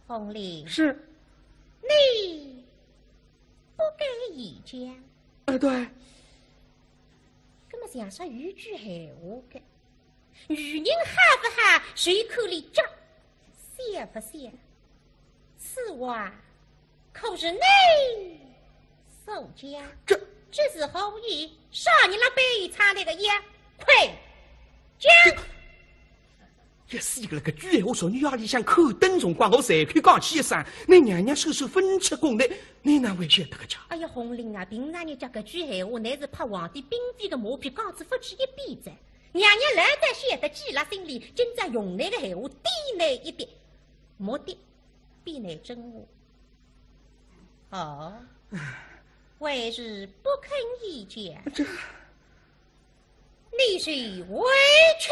红绫，是。你不敢言讲。啊，对。搿么像煞有句闲话个，女人好勿好，谁看俚脚，笑勿笑？此话可是你所讲？这，这是何意？啥人勒背后唱那个呀？快讲！这，一死个了，搿句闲话，昨日夜里向看灯辰光，我随口讲起一声，倷娘娘首首勿曾吃过，倷，倷哪会晓得个介？哎呀，红绫啊，平常人家搿句闲话，乃是拍皇帝嫔妃个马屁，讲仔勿止一遍哉。 娘娘老早晓得记辣心里，今朝用倷个闲话点倷一点，目的比倷真话。哦，还是不肯言讲。这，你就回去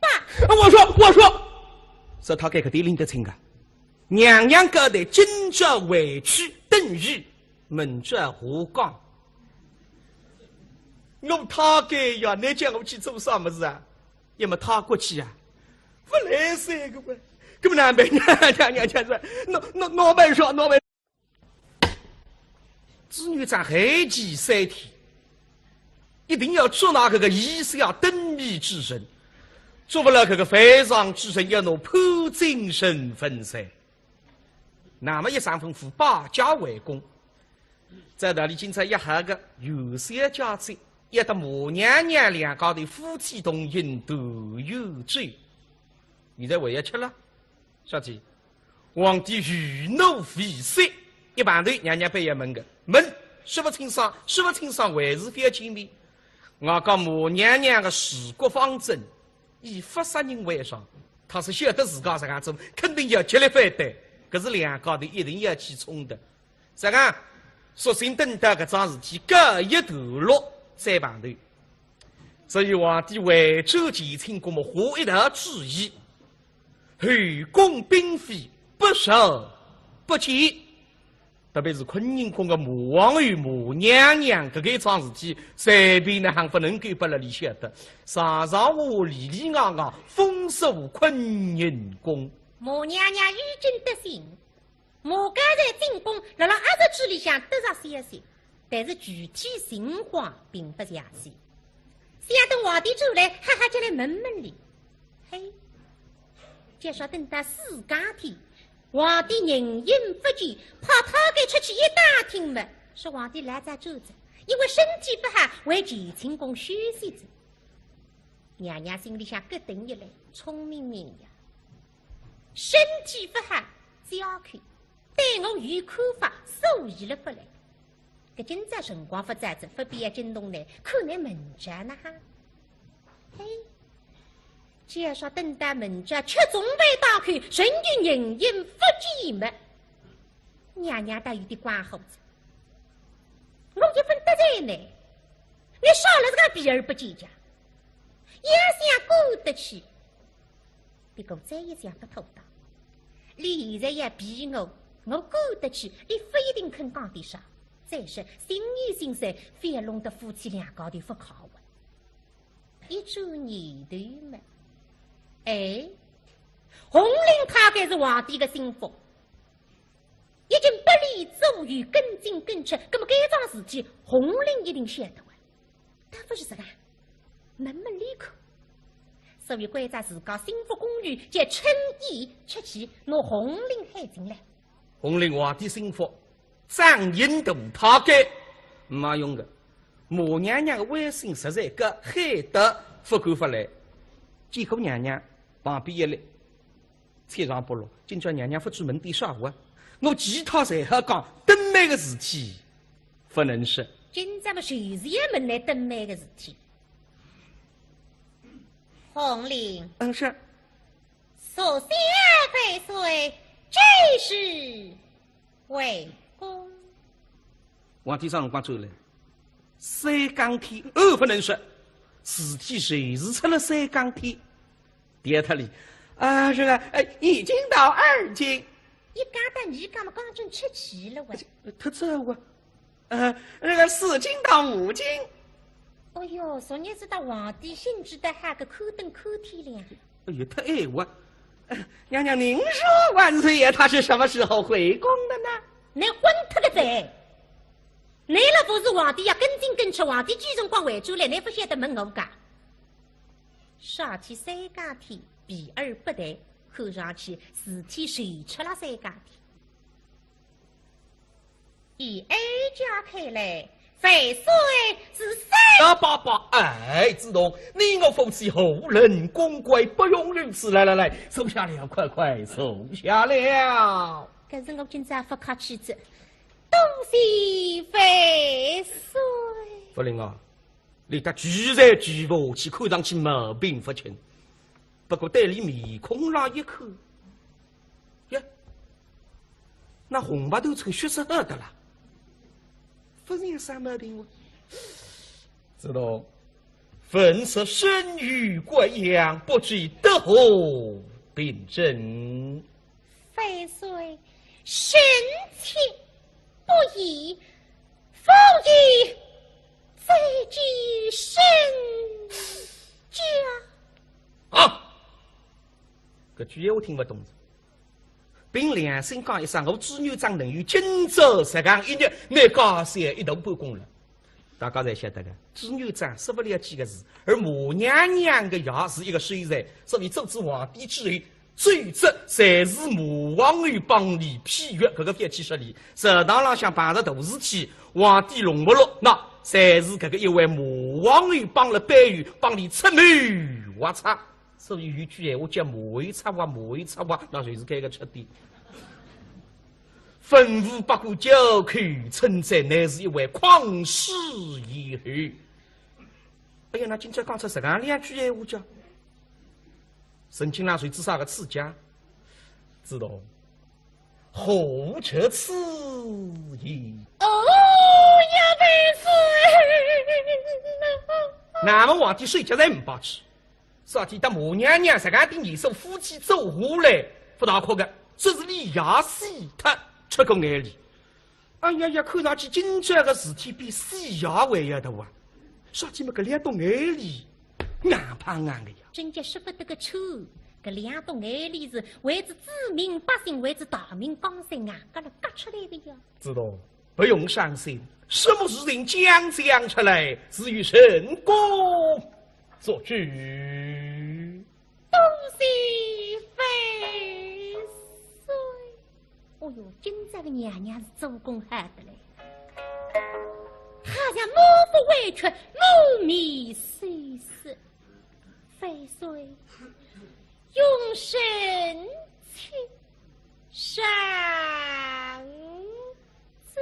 吧。啊，我说，我说，是他搿个点拎得清个。娘娘交代，今朝回去，等于明朝下讲。 我太监呀，倷叫我去做啥物事啊？要么他过去啊，勿来三个喂，搿么难办呀，娘娘娘说，喏，喏，喏，慢说，喏，慢。朱元璋限期三天，一定要捉拿搿个以下灯谜之人，捉勿牢搿个犯上之人，要拿判进深宫哉。那么一声吩咐，摆驾回宫。 照道理今朝约好个元宵佳节，要搭马娘娘两家头夫妻同饮团圆酒。现在还要吃了？小姐，皇帝余怒未息，一碰头娘娘板要问个，问，说勿清爽，说勿清爽，还是覅见面。我讲马娘娘个治国方针，以勿杀人为上，他是晓得自家实梗做，肯定要极力反对，搿是两家头一定要起冲突。 实梗，索性等到搿桩事体告一段落再碰头。所以皇帝回转乾清宫么，下一道旨意，后宫嫔妃不召不见。特别是坤宁宫个马皇后、马娘娘，搿个一桩事体，随便哪亨勿能够拨勒俚晓得。上上下下里里外外封锁坤宁宫。马娘娘已经得信， 马家在进宫，辣辣阿侄嘴里向得着消息，但是具体情况并勿详细。想等皇帝转来，哈哈叫来问问俚。嘿，就说等到四更天，皇帝人影勿见，派太监出去一打听么，说皇帝老早转哉，因为身体勿好，回乾清宫休息哉。娘娘心里向咯噔一来，聪明人呀，身体勿好，借口， 对我有看法，所以了勿来。搿今朝辰光勿早哉，勿必要惊动倷，看倷明朝哪哈。嘿，就说等到明朝吃中饭当口，仍旧人影勿见么，娘娘倒有点光火哉。我一分得罪倷，倷少了这个避而不见讲，要想过得去， 不过再一想勿妥当，俚现在要避我，我过得去，俚勿一定肯讲点啥。再说，心有心酸，覅弄得夫妻两家头勿快活。一转念头么，哎，红绫太监是皇帝个心腹，已经拨俚左右跟进跟出，搿么搿桩事体，红绫一定晓得个。 倒勿是实梗，问问俚看。所以关照自家心腹宫女叫春燕出去拿红绫喊进来。红绫，皇帝心腹，掌印大太监，没用个。马娘娘个威信实在高，喊得勿敢勿来。见过娘娘，旁边一立， 切上不落，今朝娘娘勿知问点啥话，我其他侪好讲，灯谜个事体勿能说。今朝么就是要问倷灯谜个事体。红绫。嗯，是。昨宵万岁几时回宫？皇帝啥辰光转来？三更天。哦，勿能说，事体就是出了三更天。 第二道理，啊，这个，呃，一斤到二斤。一斤到二斤嘛，刚正吃齐了哇。忒早啊。呃，这个四斤到五斤。哦哟，昨日是到皇帝兴致得哈个，看灯看天亮。哎呀，忒晚啊。呃，娘娘您说万岁爷他是什么时候回宫的呢？你昏脱个哉！你了不是皇帝呀，跟进跟出，皇帝几辰光回转来，你不晓得问我噶？啥体三更天，避而不谈，看上去事体就出了三更天。 依哀家看来，万岁是三……啊，罢罢，哎，子龙，你我夫妻何人公贵，不用如此。来来来，坐下了，快快坐下了。搿是我今朝勿客气哉，多谢万岁。茯苓啊，你倒聚在聚勿下去，看上去毛病勿轻。 不过对俚面孔浪一看，呀，那红白头这个血色好得啦，勿像啥毛病哦。子龙，闻说身遇贵阳，不知得何病症？万岁，臣妾不宜，勿宜再见身家。啊！ 搿句闲话听勿懂哉。凭良心讲一声，我朱元璋能有今朝实梗一日，乃加三一大半功劳。大家侪晓得个，朱元璋说勿了几个字，而马娘娘个爷是一个秀才，所以做仔皇帝之后，奏折侪是马皇后帮俚批阅，搿个覅去说俚。朝堂浪向碰着大事体，皇帝弄勿落，那侪是搿个一位马皇后帮了背后，帮俚出谋划策。 所以有句闲话叫马后策划，马后策划，那就是搿个出典。文武百官交口称赞，乃是一位匡世贤后。哎呀，那今朝讲出实梗两句闲话叫，陈金郎谁知啥个刺激啊？子龙，何出此言？哦呀，万岁！那么皇帝睡觉才没去。 啥体搭马娘娘实梗点年数夫妻做下来，勿大哭个，只是俚爷死脱出个眼泪。哎呀呀，看上去今朝个事体比死爷还要大啊！啥体么搿两道眼泪硬碰硬个呀？真叫说勿得个出，搿两道眼泪是为仔子民百姓，为仔大明江山硬搿能轧出来个呀。子龙， 不用伤心，什么事情将将出来，自有朕功做主。多谢万岁。哦哟，今朝个娘娘是做功好得嘞，好像满腹委屈，满面羞色。万岁，容臣妾上奏。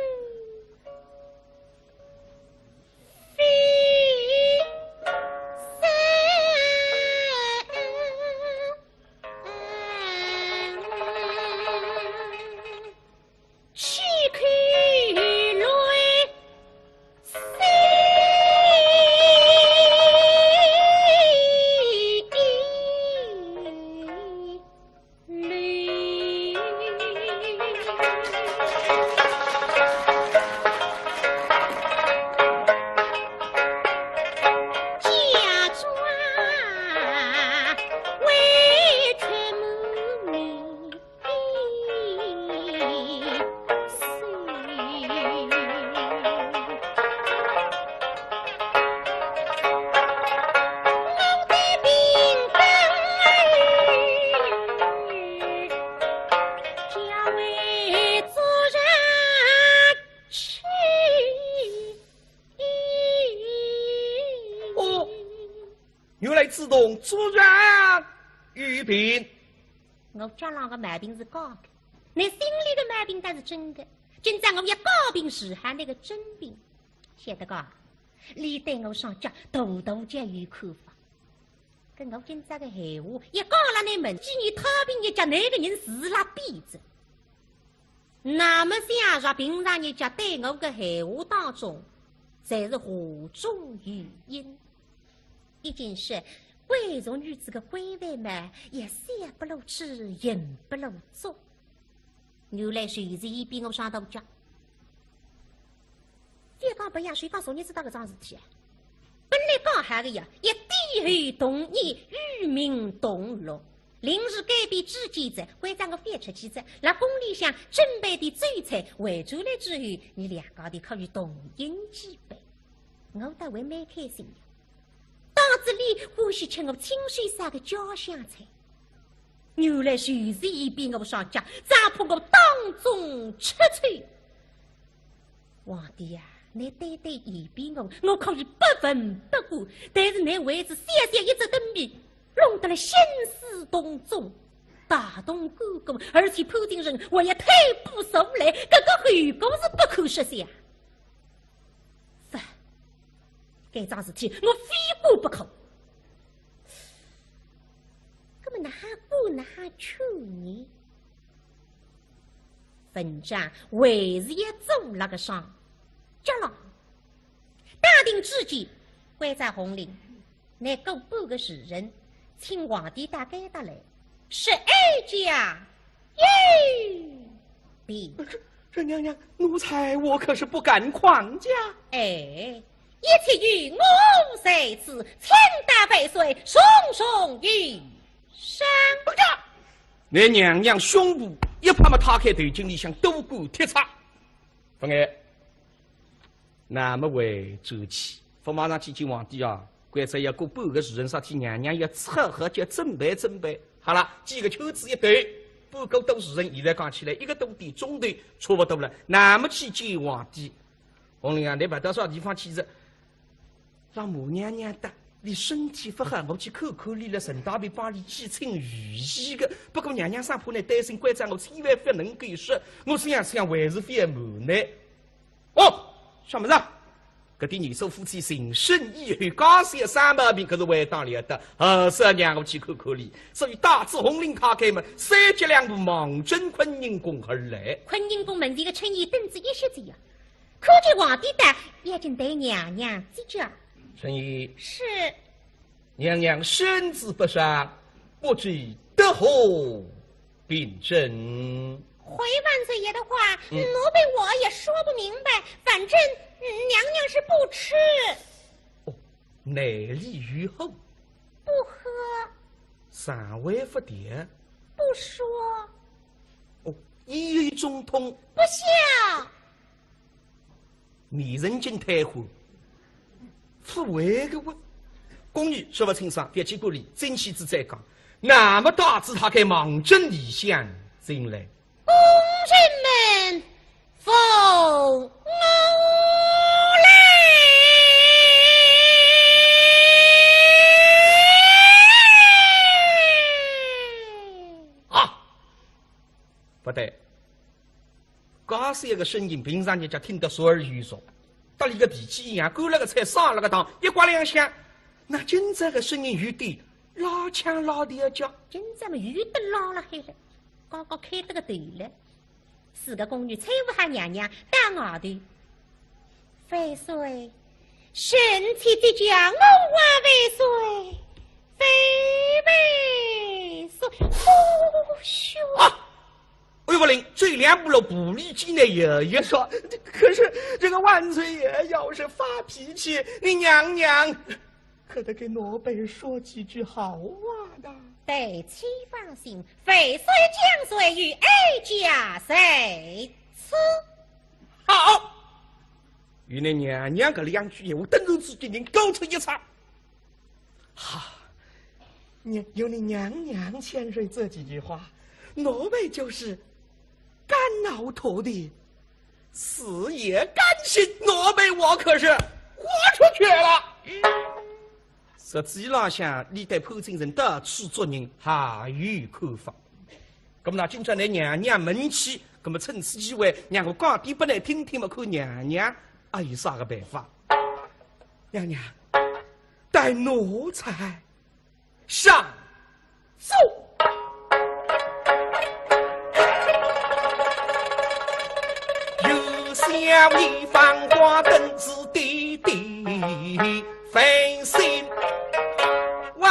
哦，原来子龙昨日有病。我脚浪个毛病是假个，倷心里个毛病倒是真个。今朝我要假病治好倷个真病。晓得个？俚对我上脚大大叫有看法。 搿我今朝个闲话，一讲了倷门前，倷讨病一脚，倷个人是拉瘪哉。那么想着平常日脚对我个闲话当中，侪是话中有音。已经是贵族女子个规范嘛，也小不露齿，硬不露足。原来就是伊逼我上大街。覅讲别样，就讲昨日子搭搿桩事体啊，本来讲好个呀，一点后同年，与民同乐。临时改变主见哉，关照我覅出去哉，辣宫里向准备点酒菜，回转来之后，伲两家头可以同饮几杯。我倒还蛮开心呀。 当仔俚欢喜吃我亲手烧个家乡菜。原来就是伊逼我上街，只怕我当众吃醋。皇帝呀，倷单单嫌避我，我可以不闻不顾，但是倷为仔小小一只灯谜，弄得了兴师动众，大动干戈，而且潘金生还要退步受累，搿个后果是不可设想。 勿，搿桩事体我非管不可。葛末哪哈管哪哈劝呢？文章还是要做那个上家了。打定主意，关照洪林， 拿过半个时辰，请皇帝到该搭来，说哀家有病。这，这娘娘，奴才我可是不敢狂讲。哎，一切有我在此，请大万岁重重有赏。不敢。拿娘娘胸脯一拍嘛，搨开头颈里向多管铁叉。勿碍， 那么回转去，勿马上去见皇帝啊，关照要过半个时辰，啥体娘娘要出好叫准备准备。好了，几个圈子一兜，半个多时辰，现在讲起来一个多点钟头差不多了。那么去见皇帝，洪林啊，倷勿到啥地方去哉？让马娘娘搭，倷身体勿好，我去看看倷了，顺带便帮倷寄请御医个。不过娘娘生怕倷担心，关照我千万勿能够说，我想想还是勿瞒倷。 哦，啥物事啊？搿点年数夫妻情深以后，假使有啥毛病，搿是还当了得。呃，是让我去看看哩。所以带仔洪林搿个么，三脚两步望准坤宁宫而来。坤宁宫门前个春燕等仔一歇仔呀，看见皇帝到，要紧对娘娘接驾。春燕。是。 娘娘身子不爽，不知得何病症。回万岁爷的话，嗯。奴婢我也说不明白，反正，嗯，娘娘是不吃。哦，内里有火。不喝。肠胃不调。不说。哦，咽喉肿痛。不笑。 迷人精退火，勿会个哇。宫女说勿清爽，覅去管俚，进去仔再讲。那么带仔搿个望准里向进来。宫人们，奉我来。啊，勿对， 介小个声音，平常人家听得熟而又熟，搭俚个脾气一样，干了个菜，上了个当，一刮两响，那今朝个声音有点拉腔拉调叫。今朝么有点拉了海了，刚刚开得个头了。四个宫女搀扶好娘娘到外头。万岁，臣妾这家我话万岁，万万岁，哦哟。啊！ 哎呦，勿灵，走两步路，步履艰难，摇摇晃。可是这个万岁爷要是发脾气，你娘娘可得给奴婢说几句好话的。待妾放心，万岁将罪与哀家在此。好，与你娘娘搿两句闲话，顿时之间人高出一差。 哈，你，有你娘娘千岁这几句话，奴婢就是肝脑涂地，死也甘心，奴婢我可是豁出去了。实际浪向，俚对潘金生到此做人还有看法。那么呢，今朝来娘娘门前，那么趁此机会，让我讲点拨倷听听嘛，看娘娘还有啥个办法。娘娘， 待奴才上奏。有小一番话，本是爹爹费心。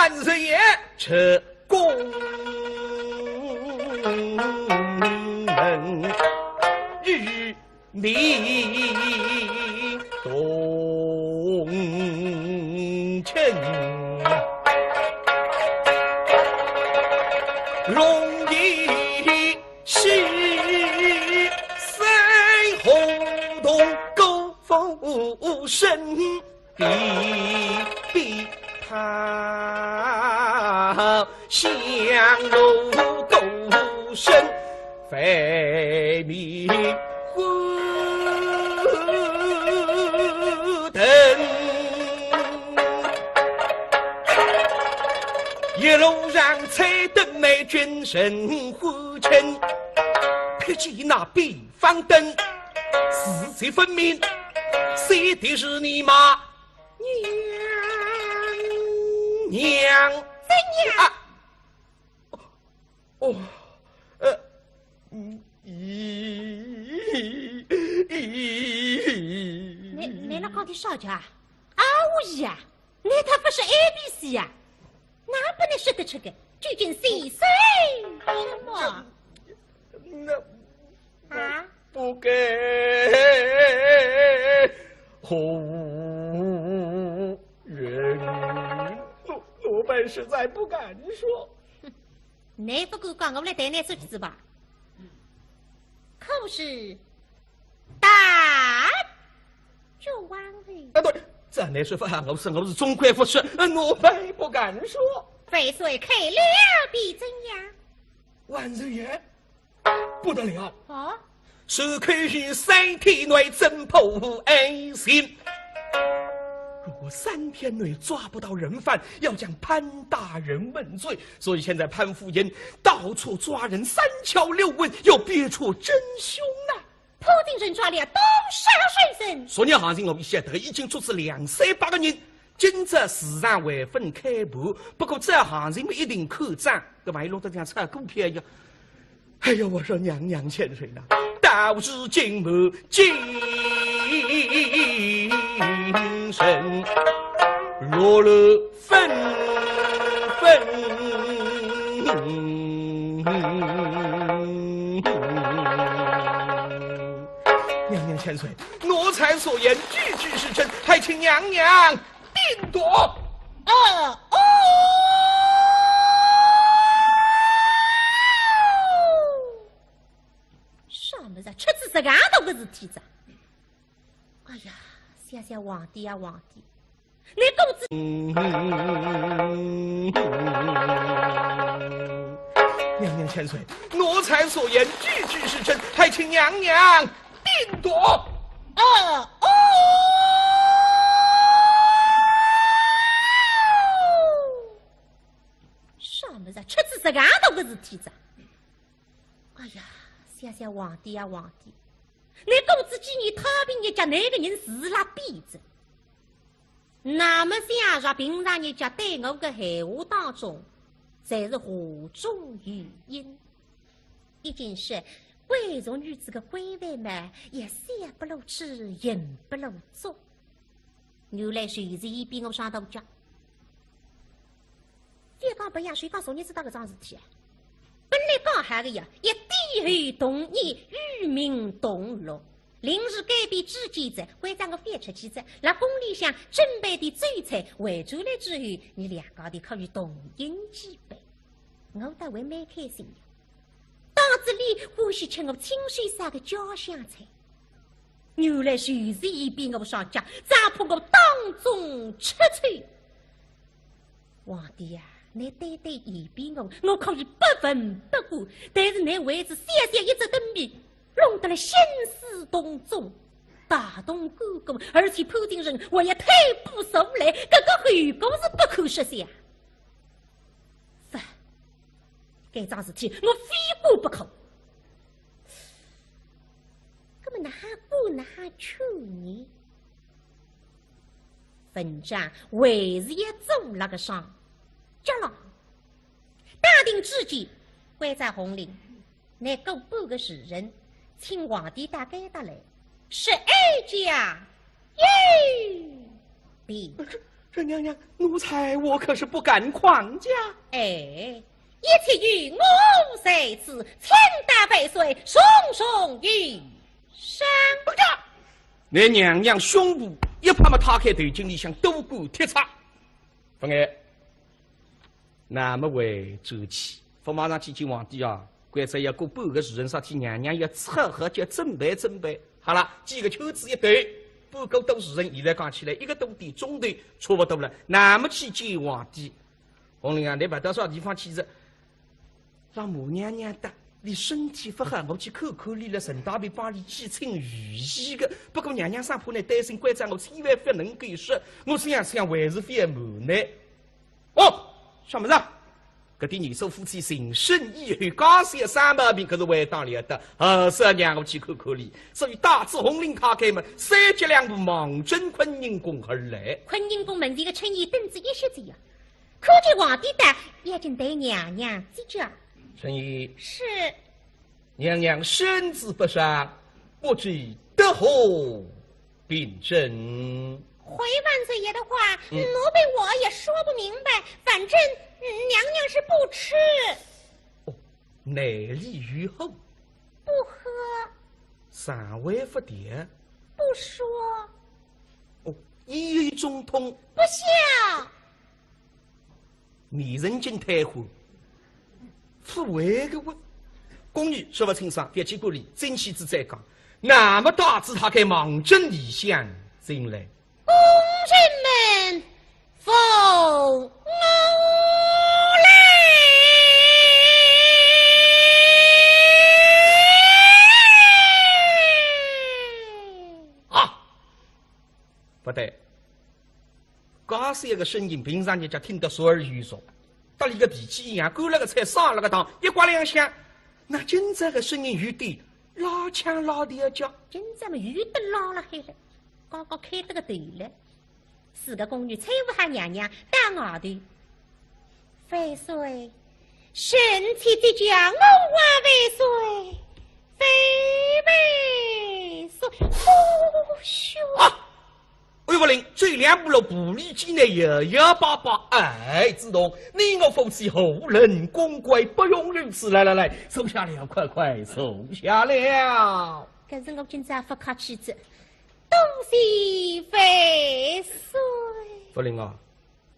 万岁爷，这宫门与民同庆，龙椅喜，三红铜鼓风声。 比比他香炉鼓声，万民欢腾。一路上彩灯美，君臣欢庆，撇开那边方灯，是谁分明？谁的是你吗？ 娘娘。怎样？啊，哦，呃，嗯，咦，咦，咦。你，你那讲的啥家？啊，我呀，你他不是A B C呀？哪不能说得出个？究竟是谁？什么？那，啊？ 不该胡言，奴，奴婢实在不敢说。哼，你不敢讲，我来代你说句子吧。可是大举王位。啊，对，这你说法，我是，我是总归不说，呃，奴婢不敢说。万岁开了便怎样？万岁爷， 不得了！啊？是可以三天内偵破案情。如果三天内抓不到人犯，要将潘大人问罪。所以现在潘夫人到处抓人，三敲六问，要辨出真凶呐。潘夫人抓了多少罪人？昨日行情我们晓得已经捉住两三百个人， 今朝市场还朆开盘，不过这行情么一定看涨，搿万一弄得像炒股票一样。哎呀，我说娘娘千岁呐，到如今么精神落落纷纷。娘娘千岁，奴才所言句句是真，还请娘娘 定夺。哦，哦。啥么子啊？出仔实梗大个事体哉？哎呀，想想皇帝呀，皇帝，你公子……娘娘千岁，奴才所言句句是真，还请娘娘 定夺。哦，哦。啥么子啊？出仔实梗大个事体哉？哎呀，想想皇帝呀，皇帝，你公子几年太平日脚，搿个人是辣变哉。 那么想着平常日脚对我个闲话当中，侪是话中有音。已经是贵族女子个规范嘛，也笑不露齿，言不露足。原来就是伊比我上头家。 覅讲别样，就讲昨日子搭搿桩事体啊，本来讲好个呀，一点后同年，与民同乐。临时改变主见哉，关照我覅出去哉，辣宫里向准备点酒菜，回转来之后，伲两家头可以同饮几杯。我倒还蛮开心呀。 当仔俚欢喜吃我亲手烧个家乡菜。原来就是伊比我上脚，只怕我当众出丑。皇帝呀，倷单单嫌比我，我可以不闻不顾，但是倷为仔小小一只灯谜，弄得了兴师动众，大动干戈，而且潘金生还要退步受累，搿个后果是不可设想。 勿，搿桩事体我非管不可。葛末哪哈管哪哈劝呢？文章还是要做辣个上脚浪。打定主意，关照洪林， 拿过半个时辰，请皇帝到该搭来，说哀家有病。这娘娘，奴才我可是不敢狂讲。哎，一切有我在此，请大万岁重重有赏。不敢。那娘娘胸脯一拍嘛，搨开头颈里向多管铁叉。勿碍，那么回转去，勿马上去见皇帝啊，关照要过半个时辰，啥体娘娘要出好叫准备准备。好了，几个圈子一兜，半个多时辰，现在讲起来一个多点钟头差不多了，那么去见皇帝。 红绫啊，倷勿到啥地方去哉？让马娘娘搭，倷身体勿好，我去看看倷了，顺带便帮倷寄请御医个。不过娘娘生怕倷担心，关照我千万勿能够说，我想想还是勿瞒倷。哦，啥物事啊？搿点年数夫妻成身以后，假使生毛病，搿是还当了得。还是让我去看看倷。所以带仔红绫搨开门，三脚两步望准坤宁宫而来。坤宁宫门前个春燕等仔一歇仔呀， 看见皇帝到，要紧对娘娘接驾。春燕。是。娘娘身子不适，不知得何病症。回万岁爷的话，嗯。奴婢我也说不明白，反正，嗯，娘娘是不吃。哦，内里有火。不喝。肠胃不调。不说。哦，咽喉肿痛。不笑。 迷人精退火，勿会个哇。宫女说勿清爽，覅去管伊，进去仔再讲。那么带仔搨开望准里厢进来。宫人们，奉我来。啊，勿对， 假使一个声音，平常人家听得熟而又熟，搭俚个脾气一样，干了个菜，上了个当，一刮两下，那今朝个声音有点拉腔拉调叫。今朝么有点拉了海了，刚刚开得个头了。四个宫女搀扶好娘娘到外头。万岁，臣妾接驾，我还万岁，万万岁。哦哟！啊！ 哎，勿灵，走两步路，步履艰难，摇摇摆摆。哎，子栋，你我夫妻何等高贵，不容如此。来来来，坐下了，快快坐下了。搿是我今朝勿客气哉，多谢万岁。勿灵啊，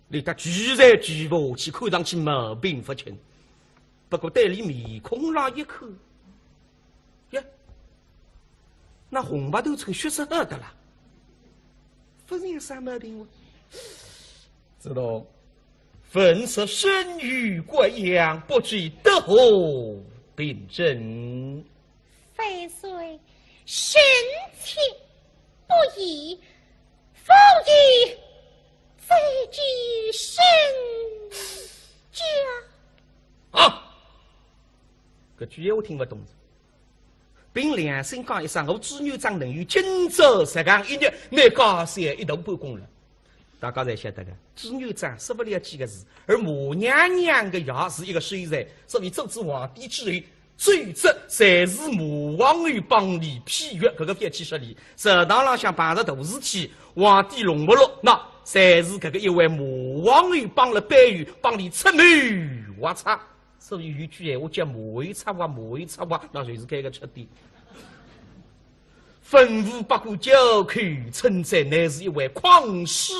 你搭聚在聚勿下去，看上去毛病勿轻。不过对俚面孔浪一看，呀， 那红白头抽血色好得啦，勿像啥毛病哦。子栋，闻说身有怪恙，不知得何病症。万岁，臣妾不宜，勿宜再见身家。啊！搿句闲话听勿懂哉。 凭良心讲一声，我朱元璋能有今朝实梗一日，乃家小一大半功劳。大家侪晓得个，朱元璋说勿了几个字，而马娘娘个爷是一个秀才，所以做仔皇帝之后，奏折侪是马皇后帮俚批阅，搿个覅去说俚。朝堂浪向碰着大事体，皇帝弄勿落，那侪是搿个一位马皇后帮了背后，帮俚出谋划策。 所以有句闲话叫马后策划，马后策划，那就是搿个出典。文武百官交口称赞，乃是一位匡世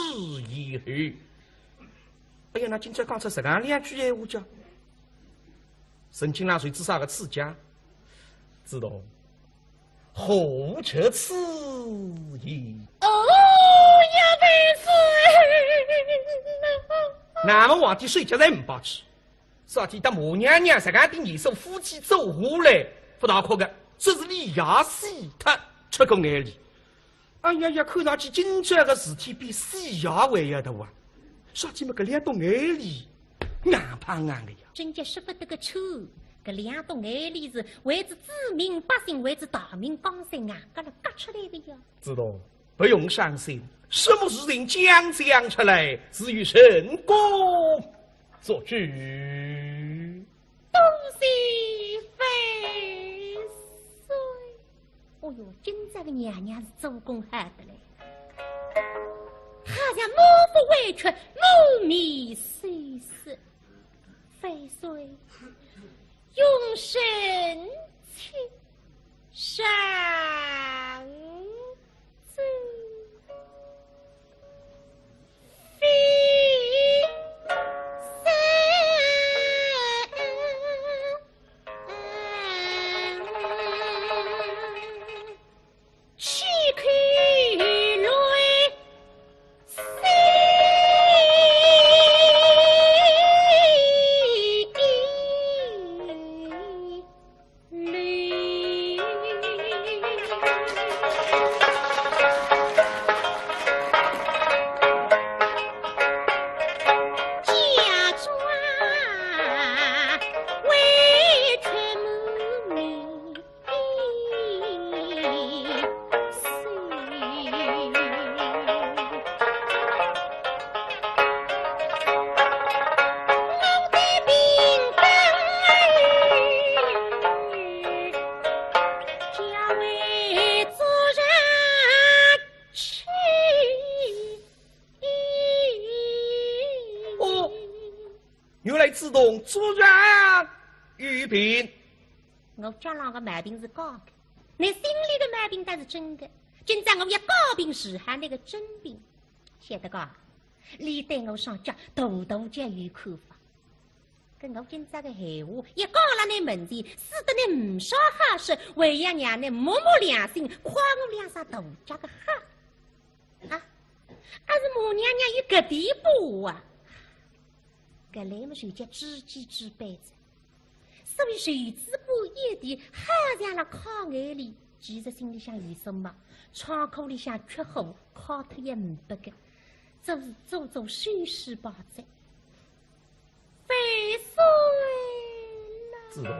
贤后。哎呀，那今朝讲出实梗两句闲话叫，陈近郎受仔啥个刺激啊？子栋，何出此言？哦呀，万岁！那么皇帝手脚侪呒不摆， 啥体搭马娘娘实梗点年数夫妻做下来，勿大哭个，只是俚爷死脱出过眼泪。哎呀呀，看上去今朝个事体比死爷还要大啊！啥体么搿两滴眼泪硬碰硬个呀？真叫说勿得个出，搿两滴眼泪是为仔子民百姓，为仔大明江山硬轧了轧出来个呀。子栋， 不用伤心，什么事情讲讲出来，自有朕功做主。多谢万岁。哦哟，今朝个娘娘是做功好得嘞。好像满腹委屈，满面羞色。万岁，容臣妾上奏。 哦，原来子东昨日有病。我脚浪个毛病是假个，倷心里个毛病倒是真个。今朝我要假病治好倷个真病。 晓得个，倷对我上脚大大叫有看法。搿我今朝个闲话一讲了倷门前，使得倷呒啥好说，还要让倷摸摸良心，夸我两声大脚个好。啊，阿是马娘娘有搿点把握啊？搿来么就叫知己知彼哉。 所以袖子管一提，好像了揩眼泪，其实心里向有数嘛，窗口里向缺火，揩脱也呒不个，做做做手势吧哉。万岁呐！子东。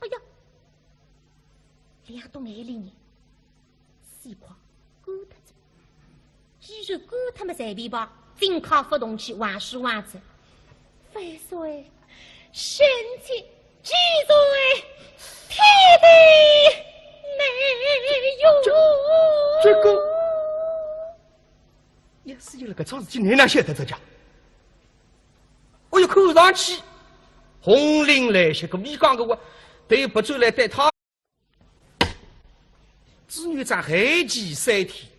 哎呀，两道眼泪呢，死快干脱哉。既然干脱么随便吧，进可勿动气，还是还哉。万岁，臣妾既然天地没有。这个，也是有了搿桩事体，倷哪晓得哉介？哎哟，看上去红绫来些个米缸个话，对勿转来对他。 子女长寒气三天，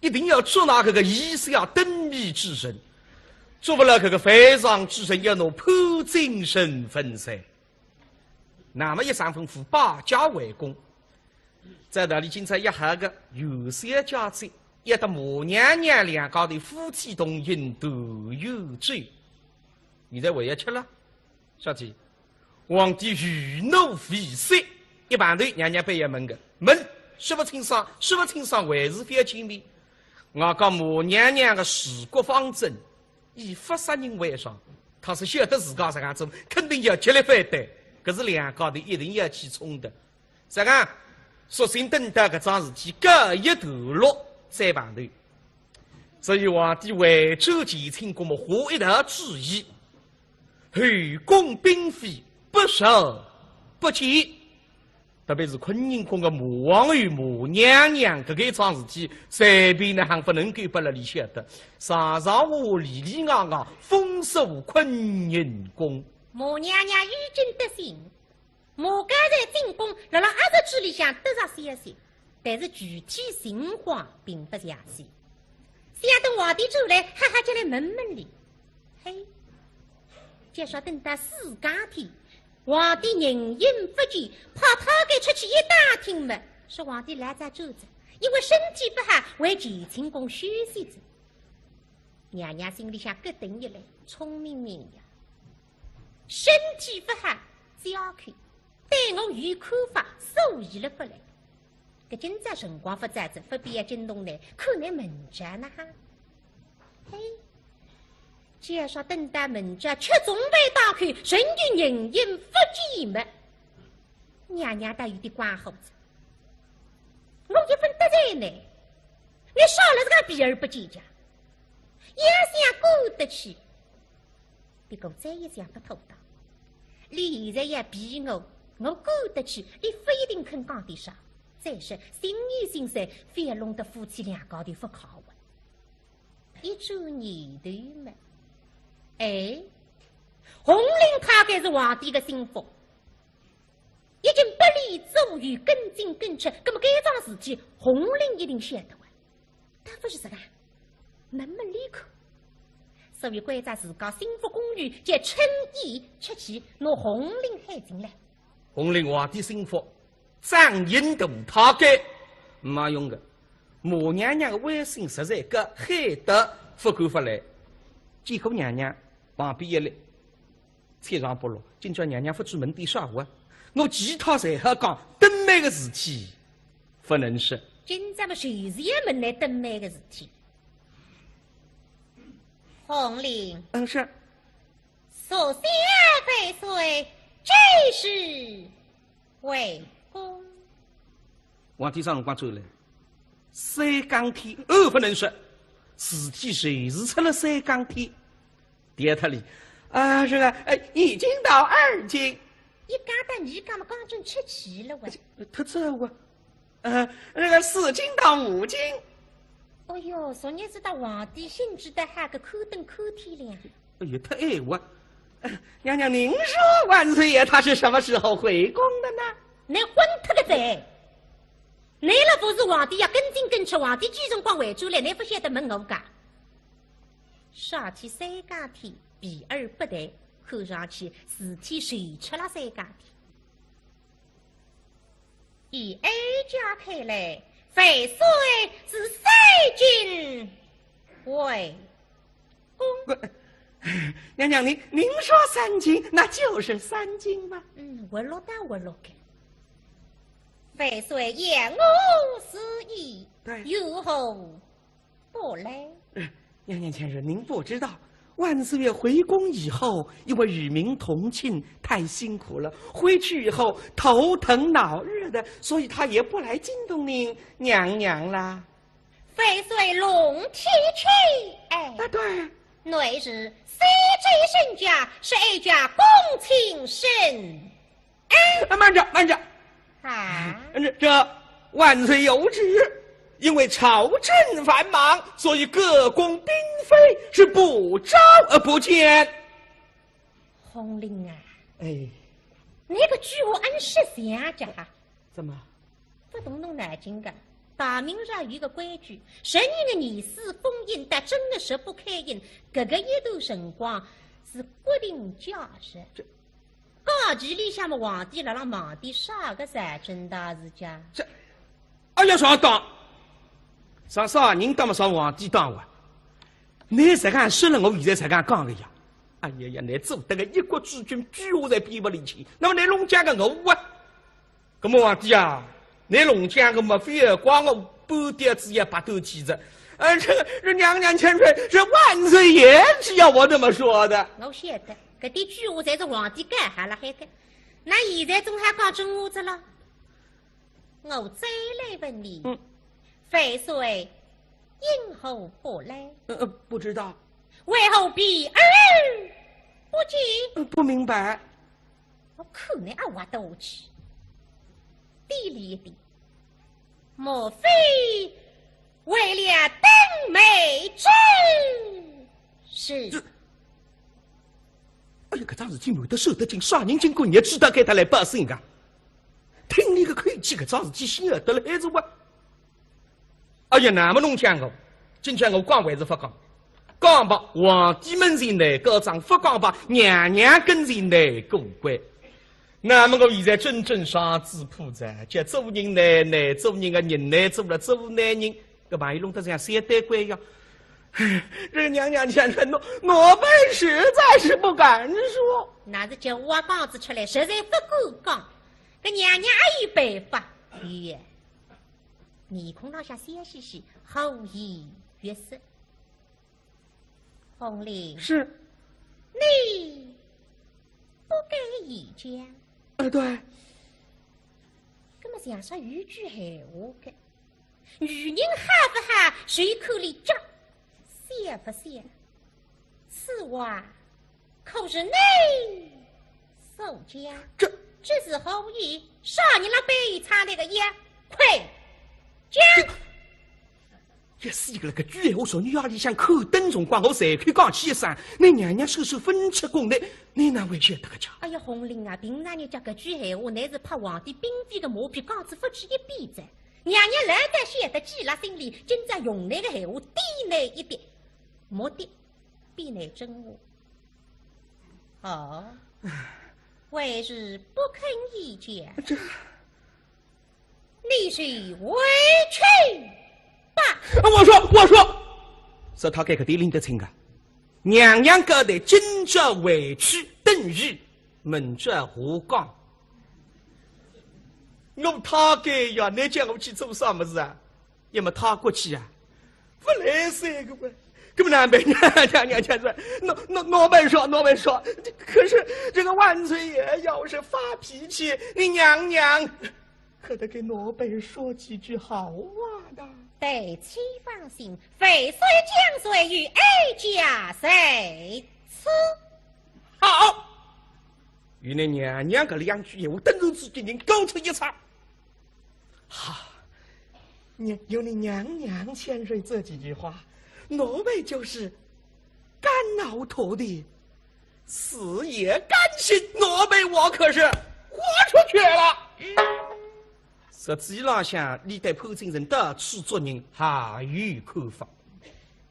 一定要捉拿搿个以下灯谜之人，捉勿牢搿个犯上之人，要拿判进深坟哉。那么一声吩咐，摆驾回宫。照道理今朝约好个元宵佳节，约得马娘娘两家头夫妻同行团圆酒。现在还要吃了？小姐，皇帝余怒未息，一碰头娘娘板要问个，问，说勿清爽，说勿清爽，还是覅见面。外加马娘娘个治国方针，以勿杀人为上，倘使晓得自家实梗做，肯定要极力反对，搿是两家头一定要起冲突。实梗，索性等到搿桩事体告一段落再碰头。所以皇帝回转乾清宫么，下一道旨意，后宫嫔妃不召不见。特别是坤宁宫个马皇后、马娘娘，搿个一桩事体，随便哪亨勿能够拨俚晓得。上上下下里里外外，封锁坤宁宫。马娘娘已经得信，马家在进宫，辣辣阿侄嘴里向得着消息，但是具体情况并勿详细。想等皇帝转来，哈哈叫来问问俚。嘿，就说等到四更天，皇帝人影勿见，派太监出去一打听么，说皇帝老早转哉，因为身体勿好，回乾清宫休息哉。娘娘心里向咯噔一来，聪明人呀，身体勿好，只要看，对我有看法，所以了勿来。搿今朝辰光勿早哉，勿必要惊动倷，看倷明朝哪哈。嘿，就说等到明朝吃中饭当口，人就人影勿见么，娘娘倒有点光火哉。我一分得罪倷，倷少了实梗避而不见介，要想过得去， 别个再一想勿妥当。俚现在要避我，我过得去，俚勿一定肯讲点啥。再说，心意心酸，覅弄得夫妻两家头勿快活。一转念头么，哎，洪林太监是皇帝个心腹，已经拨俚左右跟进跟出，葛么搿桩事体，洪林一定晓得哇。 倒勿是实梗，问问俚看。所以关照自家心腹宫女叫春燕出去拿洪林喊进来。洪林皇帝心腹，掌印大太监，没用个。马娘娘个威信实在高，喊得勿敢勿来。见过娘娘，旁边一立， 七上八落，今朝娘娘勿知问点啥话，我其他侪好讲，灯谜个事体勿能说。今朝么就是要问倷灯谜个事体。洪林。嗯，是。昨宵万岁几时回宫？皇帝啥辰光转来？三更天，哦，勿能说，事体就是出了三更天。 第二搭里，啊，是个，哎，已经到二更。一讲到二更么，刚正出去了喂。忒早啊。呃，那个四更到五更。哦哟，昨日子到皇帝兴致得哈个，看灯看天亮。哎呀，忒晏啊。呃，娘娘，您说万岁爷他是什么时候回宫的呢？倷昏脱个哉！倷了勿是皇帝要跟进跟出，皇帝几辰光回转来，倷勿晓得问我讲。 啥体三更天避而不谈，看上去事体就出了三更天。以哀家看来，万岁是三更回宫。娘娘，您，您说三更，那就是三更吧？嗯，活络倒活络个。万岁言我是意，对。有何 不来。呃，娘娘前身，您不知道，万岁爷回宫以后，因为与民同庆，太辛苦了。回去以后头疼脑热的，所以他也不来惊动您娘娘啦。万岁龙体气，哎。啊，对。内侍小姐身价，是哀家恭请圣 哎，慢着，慢着。啊？这，这万岁有旨，因为朝政繁忙，所以各宫嫔妃是不召而不见。洪林啊，哎。你个句话按实相讲哈。怎么？不动动脑筋个。大明朝有个规矩，十二月廿四封印，到正月十八开印，搿个一段辰光是国定假日。这假期里向么，皇帝辣辣忙点啥个事体大事家？这，哎呀，上当！上啥人当么上皇帝当哇？倷实梗说了，我现在实梗讲个呀。哎呀呀，倷做得个一国之君，居下在边勿离去，那么倷弄僵个我啊？ 搿么皇帝啊，倷弄僵个么，非要怪我半点子也白头起子。呃，这个，这娘娘千岁，这万岁爷是要我这么说的。我晓得，搿点鬼话侪是皇帝讲好了海个。那现在总还讲真话子了。我再来问你，嗯。万岁因何不来？呃，呃，不知道。为何避而不见？呃，不明白。 我看倷阿挖得下去。低俚一点，莫非为了灯谜之事？这，哎呀，搿桩事体瞒得守得紧，啥人经过日子搭该搭来报信个？听倷个口气，搿桩事体晓得了还是我？ 哎呀，那么弄僵个，今朝我讲还是勿讲？讲吧，皇帝门前难告状，勿讲吧，娘娘跟前难过关。那么我现在真正上主仆哉，叫做人难难，做人个人难做了，做男人，搿万一弄得像小呆鬼一样。这个娘娘千岁，奴，奴婢实在是不敢说。那是叫我讲仔出来，实在勿敢讲。搿娘娘阿有办法？有。 面孔浪向笑嘻嘻，和颜悦色。红绫，是。你不敢言讲。呃，对。搿么像煞有句闲话个，女人好勿好，就看俚家，笑勿笑？ 此话可是你所讲？这，这是何意？啥人辣背后插倷个腰？快讲！这，也是一个那个鬼闲话，说女儿里向口灯辰光，我随口讲起一声，倷娘娘手手分出宫来，倷哪会晓得个家？哎呀，红绫啊，平常人家搿句闲话，乃是拍皇帝姦姦个马屁，讲仔勿止一遍哉。娘娘老早晓得记辣心里，今朝用倷个闲话点倷一点，目的 比倷真话。哦，还是不肯言讲。这，你是委屈吧？啊，我说，我说，是他该个地拎得清个。娘娘交代今朝回去等于明朝下讲。我他该呀，倷叫我去做啥物事啊？ 要么他过去啊，勿来三个月。搿么难办，娘娘娘娘说，奴奴奴婢说，奴婢说，可是这个万岁爷要是发脾气，你娘娘可得给奴婢说几句好话的。待妾放心，万岁将罪与哀家在此。好，与你娘娘搿两句闲话，顿时之间人高出一尺。 哈，你，有你娘娘千岁这几句话，奴婢就是肝脑涂地，死也甘心，奴婢我可是豁出去了。实际浪向，俚对潘金生到处做人，还有看法。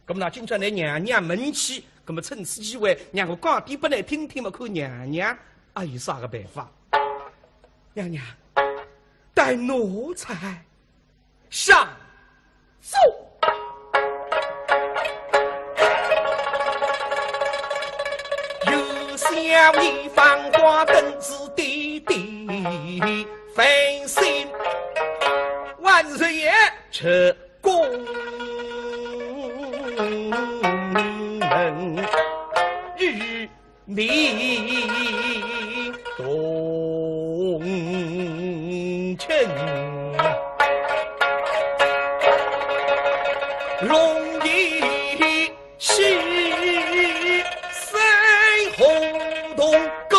搿么呢，今朝倷娘娘问起，搿么趁此机会，让我讲点拨倷听听嘛，看娘娘阿有啥个办法。娘娘，待奴才上奏。有小女芳华登时点点翻身，万岁爷，这 宫门与民同庆，龙吟喜，三胡同歌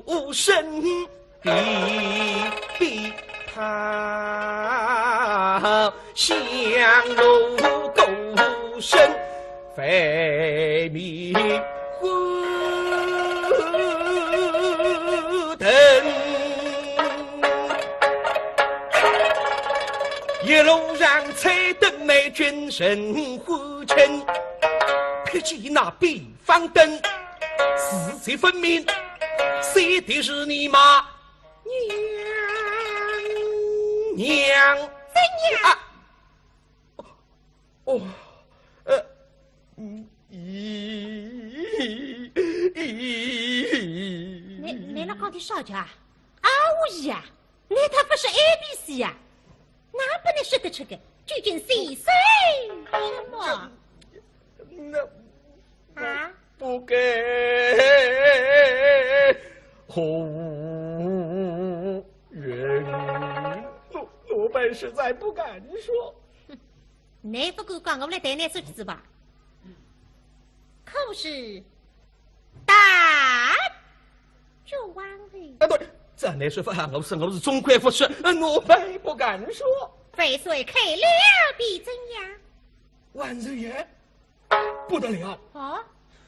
舞升。 比比他香炉鼓声，万民欢腾。一路彩灯美君人欢称，可见那边方灯，是谁分明？谁的是你吗？娘娘。怎样？啊，哦，呃，嗯，咦，咦。你，你那讲的啥家？啊，我呀，你他不是A B C呀？那不能说得出个，究竟是谁什么？那啊？不该。哦，原来。奴，奴婢实在不敢说。你不敢讲，我来代你说句子吧。可是大举王后。啊，对，这你说法，我是，我是总归不说，呃，奴婢不敢说。万岁开了，必怎样？万岁爷，不得了！啊？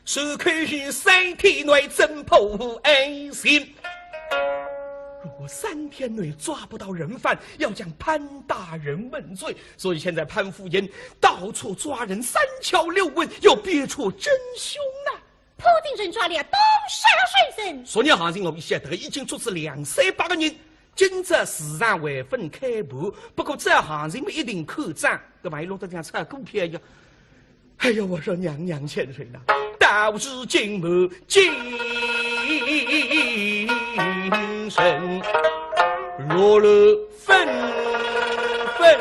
是可以三天内偵破案情。如果三天内抓不到人犯，要将潘大人问罪。所以现在潘夫人到处抓人，三敲六问，要辨出真凶呐。破定人抓了多少人？昨日行情我们晓得已经捉住两三百个人，今朝市场还朆开盘，不过这行情么一定看涨，搿万一弄得像炒股票一样。哎呀，我说娘娘千岁呐，到如今么精神落落纷纷，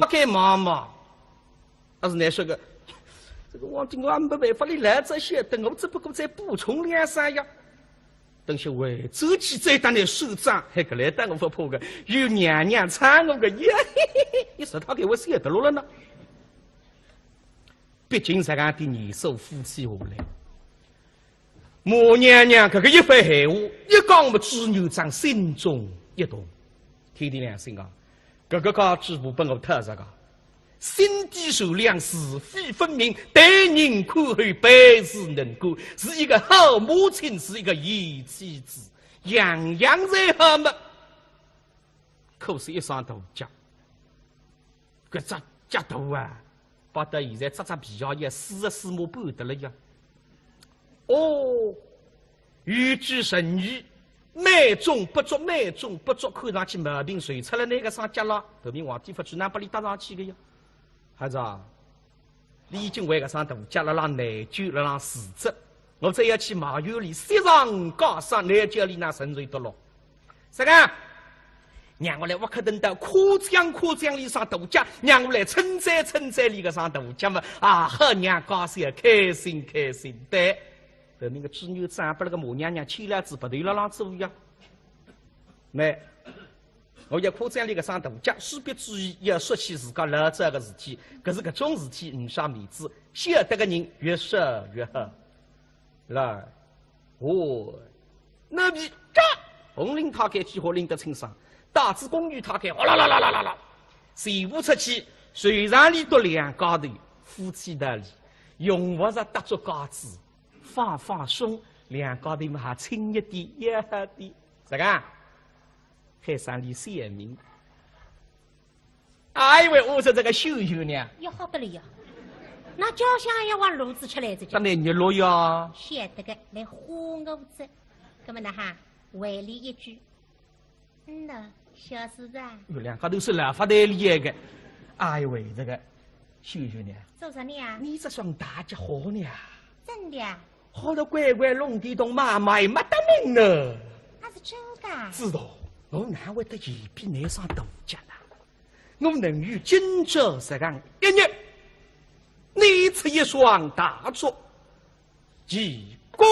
不该忙忙。 但是难说个，这个王定国没办法，你来这些，等我只不过再补充两三样。等歇回转去再打你算账，嘿，搿来打我不怕个，有娘娘撑我个，耶，嘿嘿嘿，你说他给我写得落了呢？毕竟这样的年数夫妻下来， 马娘娘搿个一番闲话，一讲么朱元璋心中一动。天地良心啊，搿个家主婆拨我讨着个，心地善良，是非分明，待人宽厚，办事能干，是一个好母亲，是一个贤妻子，样样侪好么。可是一双大脚，搿只脚大啊，摆到现在只只皮鞋也四十四码半得了呀。 哦，有句成语，美中不足，美中不足，看上去毛病侪出了那个上脚了，头名皇帝勿去，哪拨俚搭上去个呀？孩子啊，你已经为搿双大脚辣浪内疚，辣浪自责，我再要去埋怨俚，雪上加霜，难叫俚哪承受得落。 啥个？让我来挖个等到夸奖夸奖俚双大脚，让我来称赞称赞俚搿双大脚嘛，啊，好让家小开心开心。对，后面个朱元璋拨那个马娘娘牵了仔鼻头辣浪做呀。那我要夸奖俚搿双大脚，势必注意要说起自家老早个事体，可是搿种事体呒啥面子，晓得个人越少越好。 来，哦，那边嘎，红绫太监几乎拎得清爽，带仔宫女太监哗啦啦啦啦啦啦，全部出去，随场里头两家头，夫妻道理，用勿着搭足架子，放放松，两家头嘛还亲一点，要好点。啥个？海上里写明。 哎喂，我说这个秀秀呢？要好得了呀，那家乡要往路子出来这叫。当然日落呀。晓得个，来花我子。那么呢哈，回礼一句，嗯呐，小叔子啊。有两家头是老发呆厉害个。哎喂，这个秀秀呢？做啥呢啊？你这双大脚好呢啊？真的啊？好了，乖乖弄地动妈妈也没得命呢。那是真的啊？知道，我哪会得嫌比那双大脚呢？ 我能有今朝这样一日，你出一双大脚，其过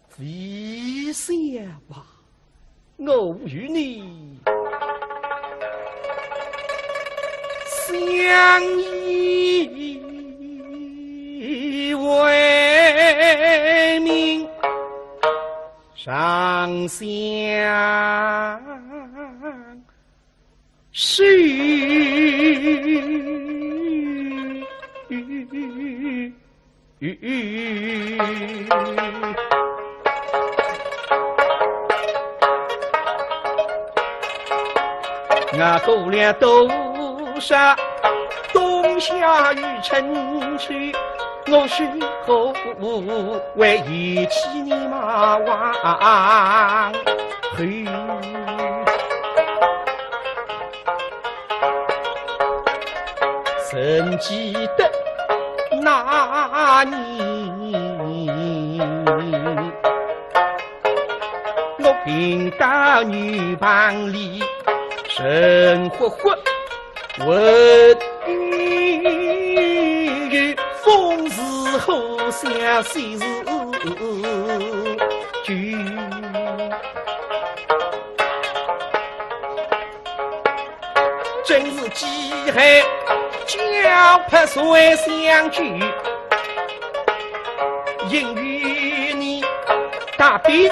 非小吧。我与你相依为命，长相 是。啊，过了多少冬夏与春秋，我是何为一起你马王后？曾记得那年，我病到女房里，神活活，问有风是火，相思是酒。 真是饥寒交迫谁相救，因为你大病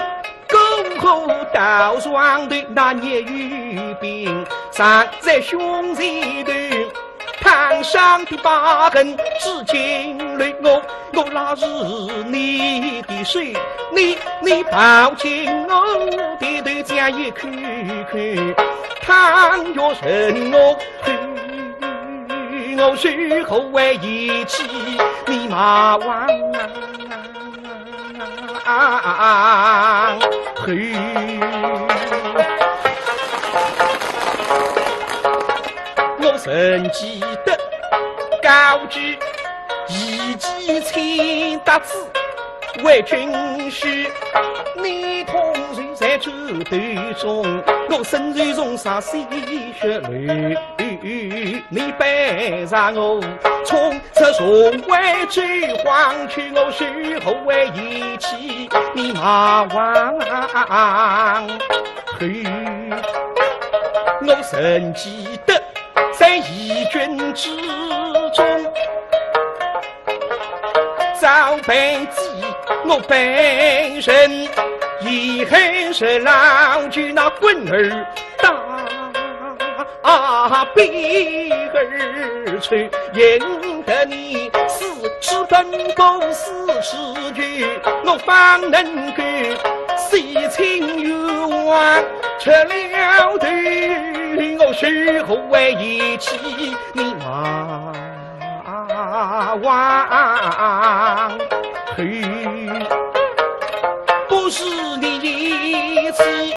过后到床头，那年有病尚在胸前头，烫伤的疤痕至今留。我，我拉住你的手，你，你抱紧我的头，这样一口口，倘若人我 我是何为一起你马王后？我曾记得高举一记千搭子，为君婿，你痛守在战斗中，我身受重伤，鲜血流。 你背上我，从此从未追黄去，我是何为一起你马王后？我曾记得在义军之中，遭被击，我被人，遗恨是老去那棍儿 大鞭而抽，引得你四处奔波四处去，我方能够洗清冤枉出了头。我是何为一起你马王后？不是你